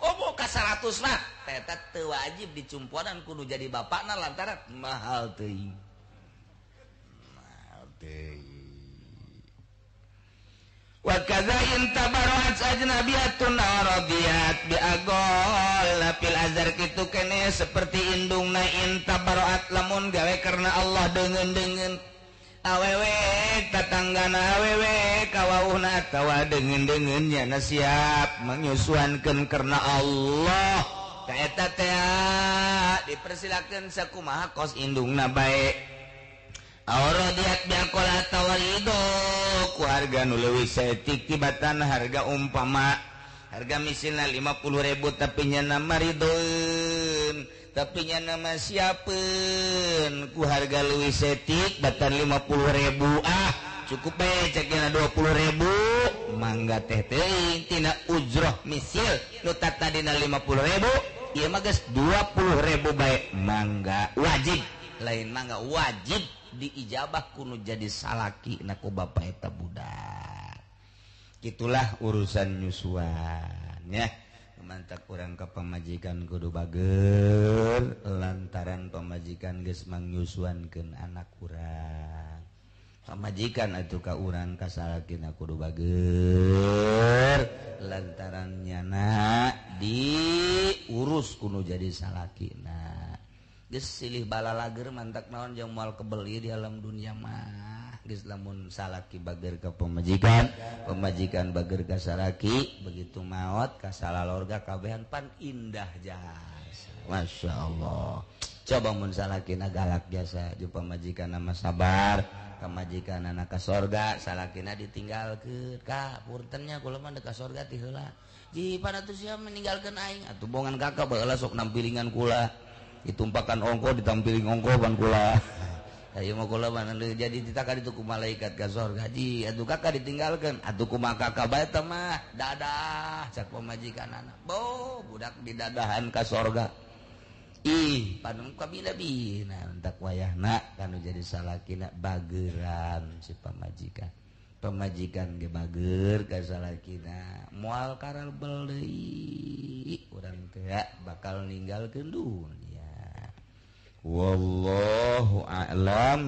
oh ka 100 mah eta teu wajib dicumponan kudu jadi bapakna lantaran mahal teuing mahal teuing wa kadza in tabarrat ajnabiyatun radiyat bi agol fil azhar kitu kene seperti indungna in tabarrat lamun gawe karena Allah deungeun-deungeun awewe tatanggana awewe kawauhna atawa deungeun-deungeun nya siap menyusuankeun karena Allah ka eta teh dipersilakeun sakumaha kos indungna bae auradiat biaqola tawarido ku harga nu leuwih saeutik tibatan harga umpama harga misilna 50.000 tapi nya maridoeun tapi nya nama siapeun ku harga leuwih saeutik batan 50.000 ah cukup bae cekna 20.000 mangga teh teuing tina ujroh misil nu tadina 50.000 ieu mah geus 20.000 bae mangga wajib lain mangga wajib diijabah kuno jadi salaki na ku bapa eta budak. Gitulah urusan nyusuan ya. Mantak urang ka pamajikan kudu bager lantaran pamajikan geus mangnyusuankeun anak urang. Pamajikan atuh ka urang ka salakina kudu bager lantaran nyana diurus kudu jadi salakina. Geus silih balalager mantak naon jeung moal kebeli di alam dunia mah. Geus lamun salaki bager ka pamajikan, pamajikan bager ka salaki, begitu maot ka salalorga kabehan pan indah jasa. Masya Allah. Coba mun salakina galak jasa jeung pamajikan mah sabar, pamajikan anak ka sorga, salakina ditinggalkeun. Ka puntennya kula mah ka sorga ti heula. Ji pan atuh sia meninggalkeun aing, atuh bongan kakak baheula sok nampilingan kula. Ditumpakan ongko ditampiling ongko ban kula. Ayo mah kula mah jadi ditaka ditu ku malaikat ka sorga. Ji atuh kakak ditinggalkeun, atuh kumaha kakak bae teh mah dadah cak pamajikanana. Bo budak didadahan ka sorga. Ih, panung kabina-bina entak wayahna kanu jadi salakina bageran si pamajikan. Pamajikan ge bager ka salakina, moal karalbel deui urang teh bakal ninggalkeun dunia. Wallahu a'lam.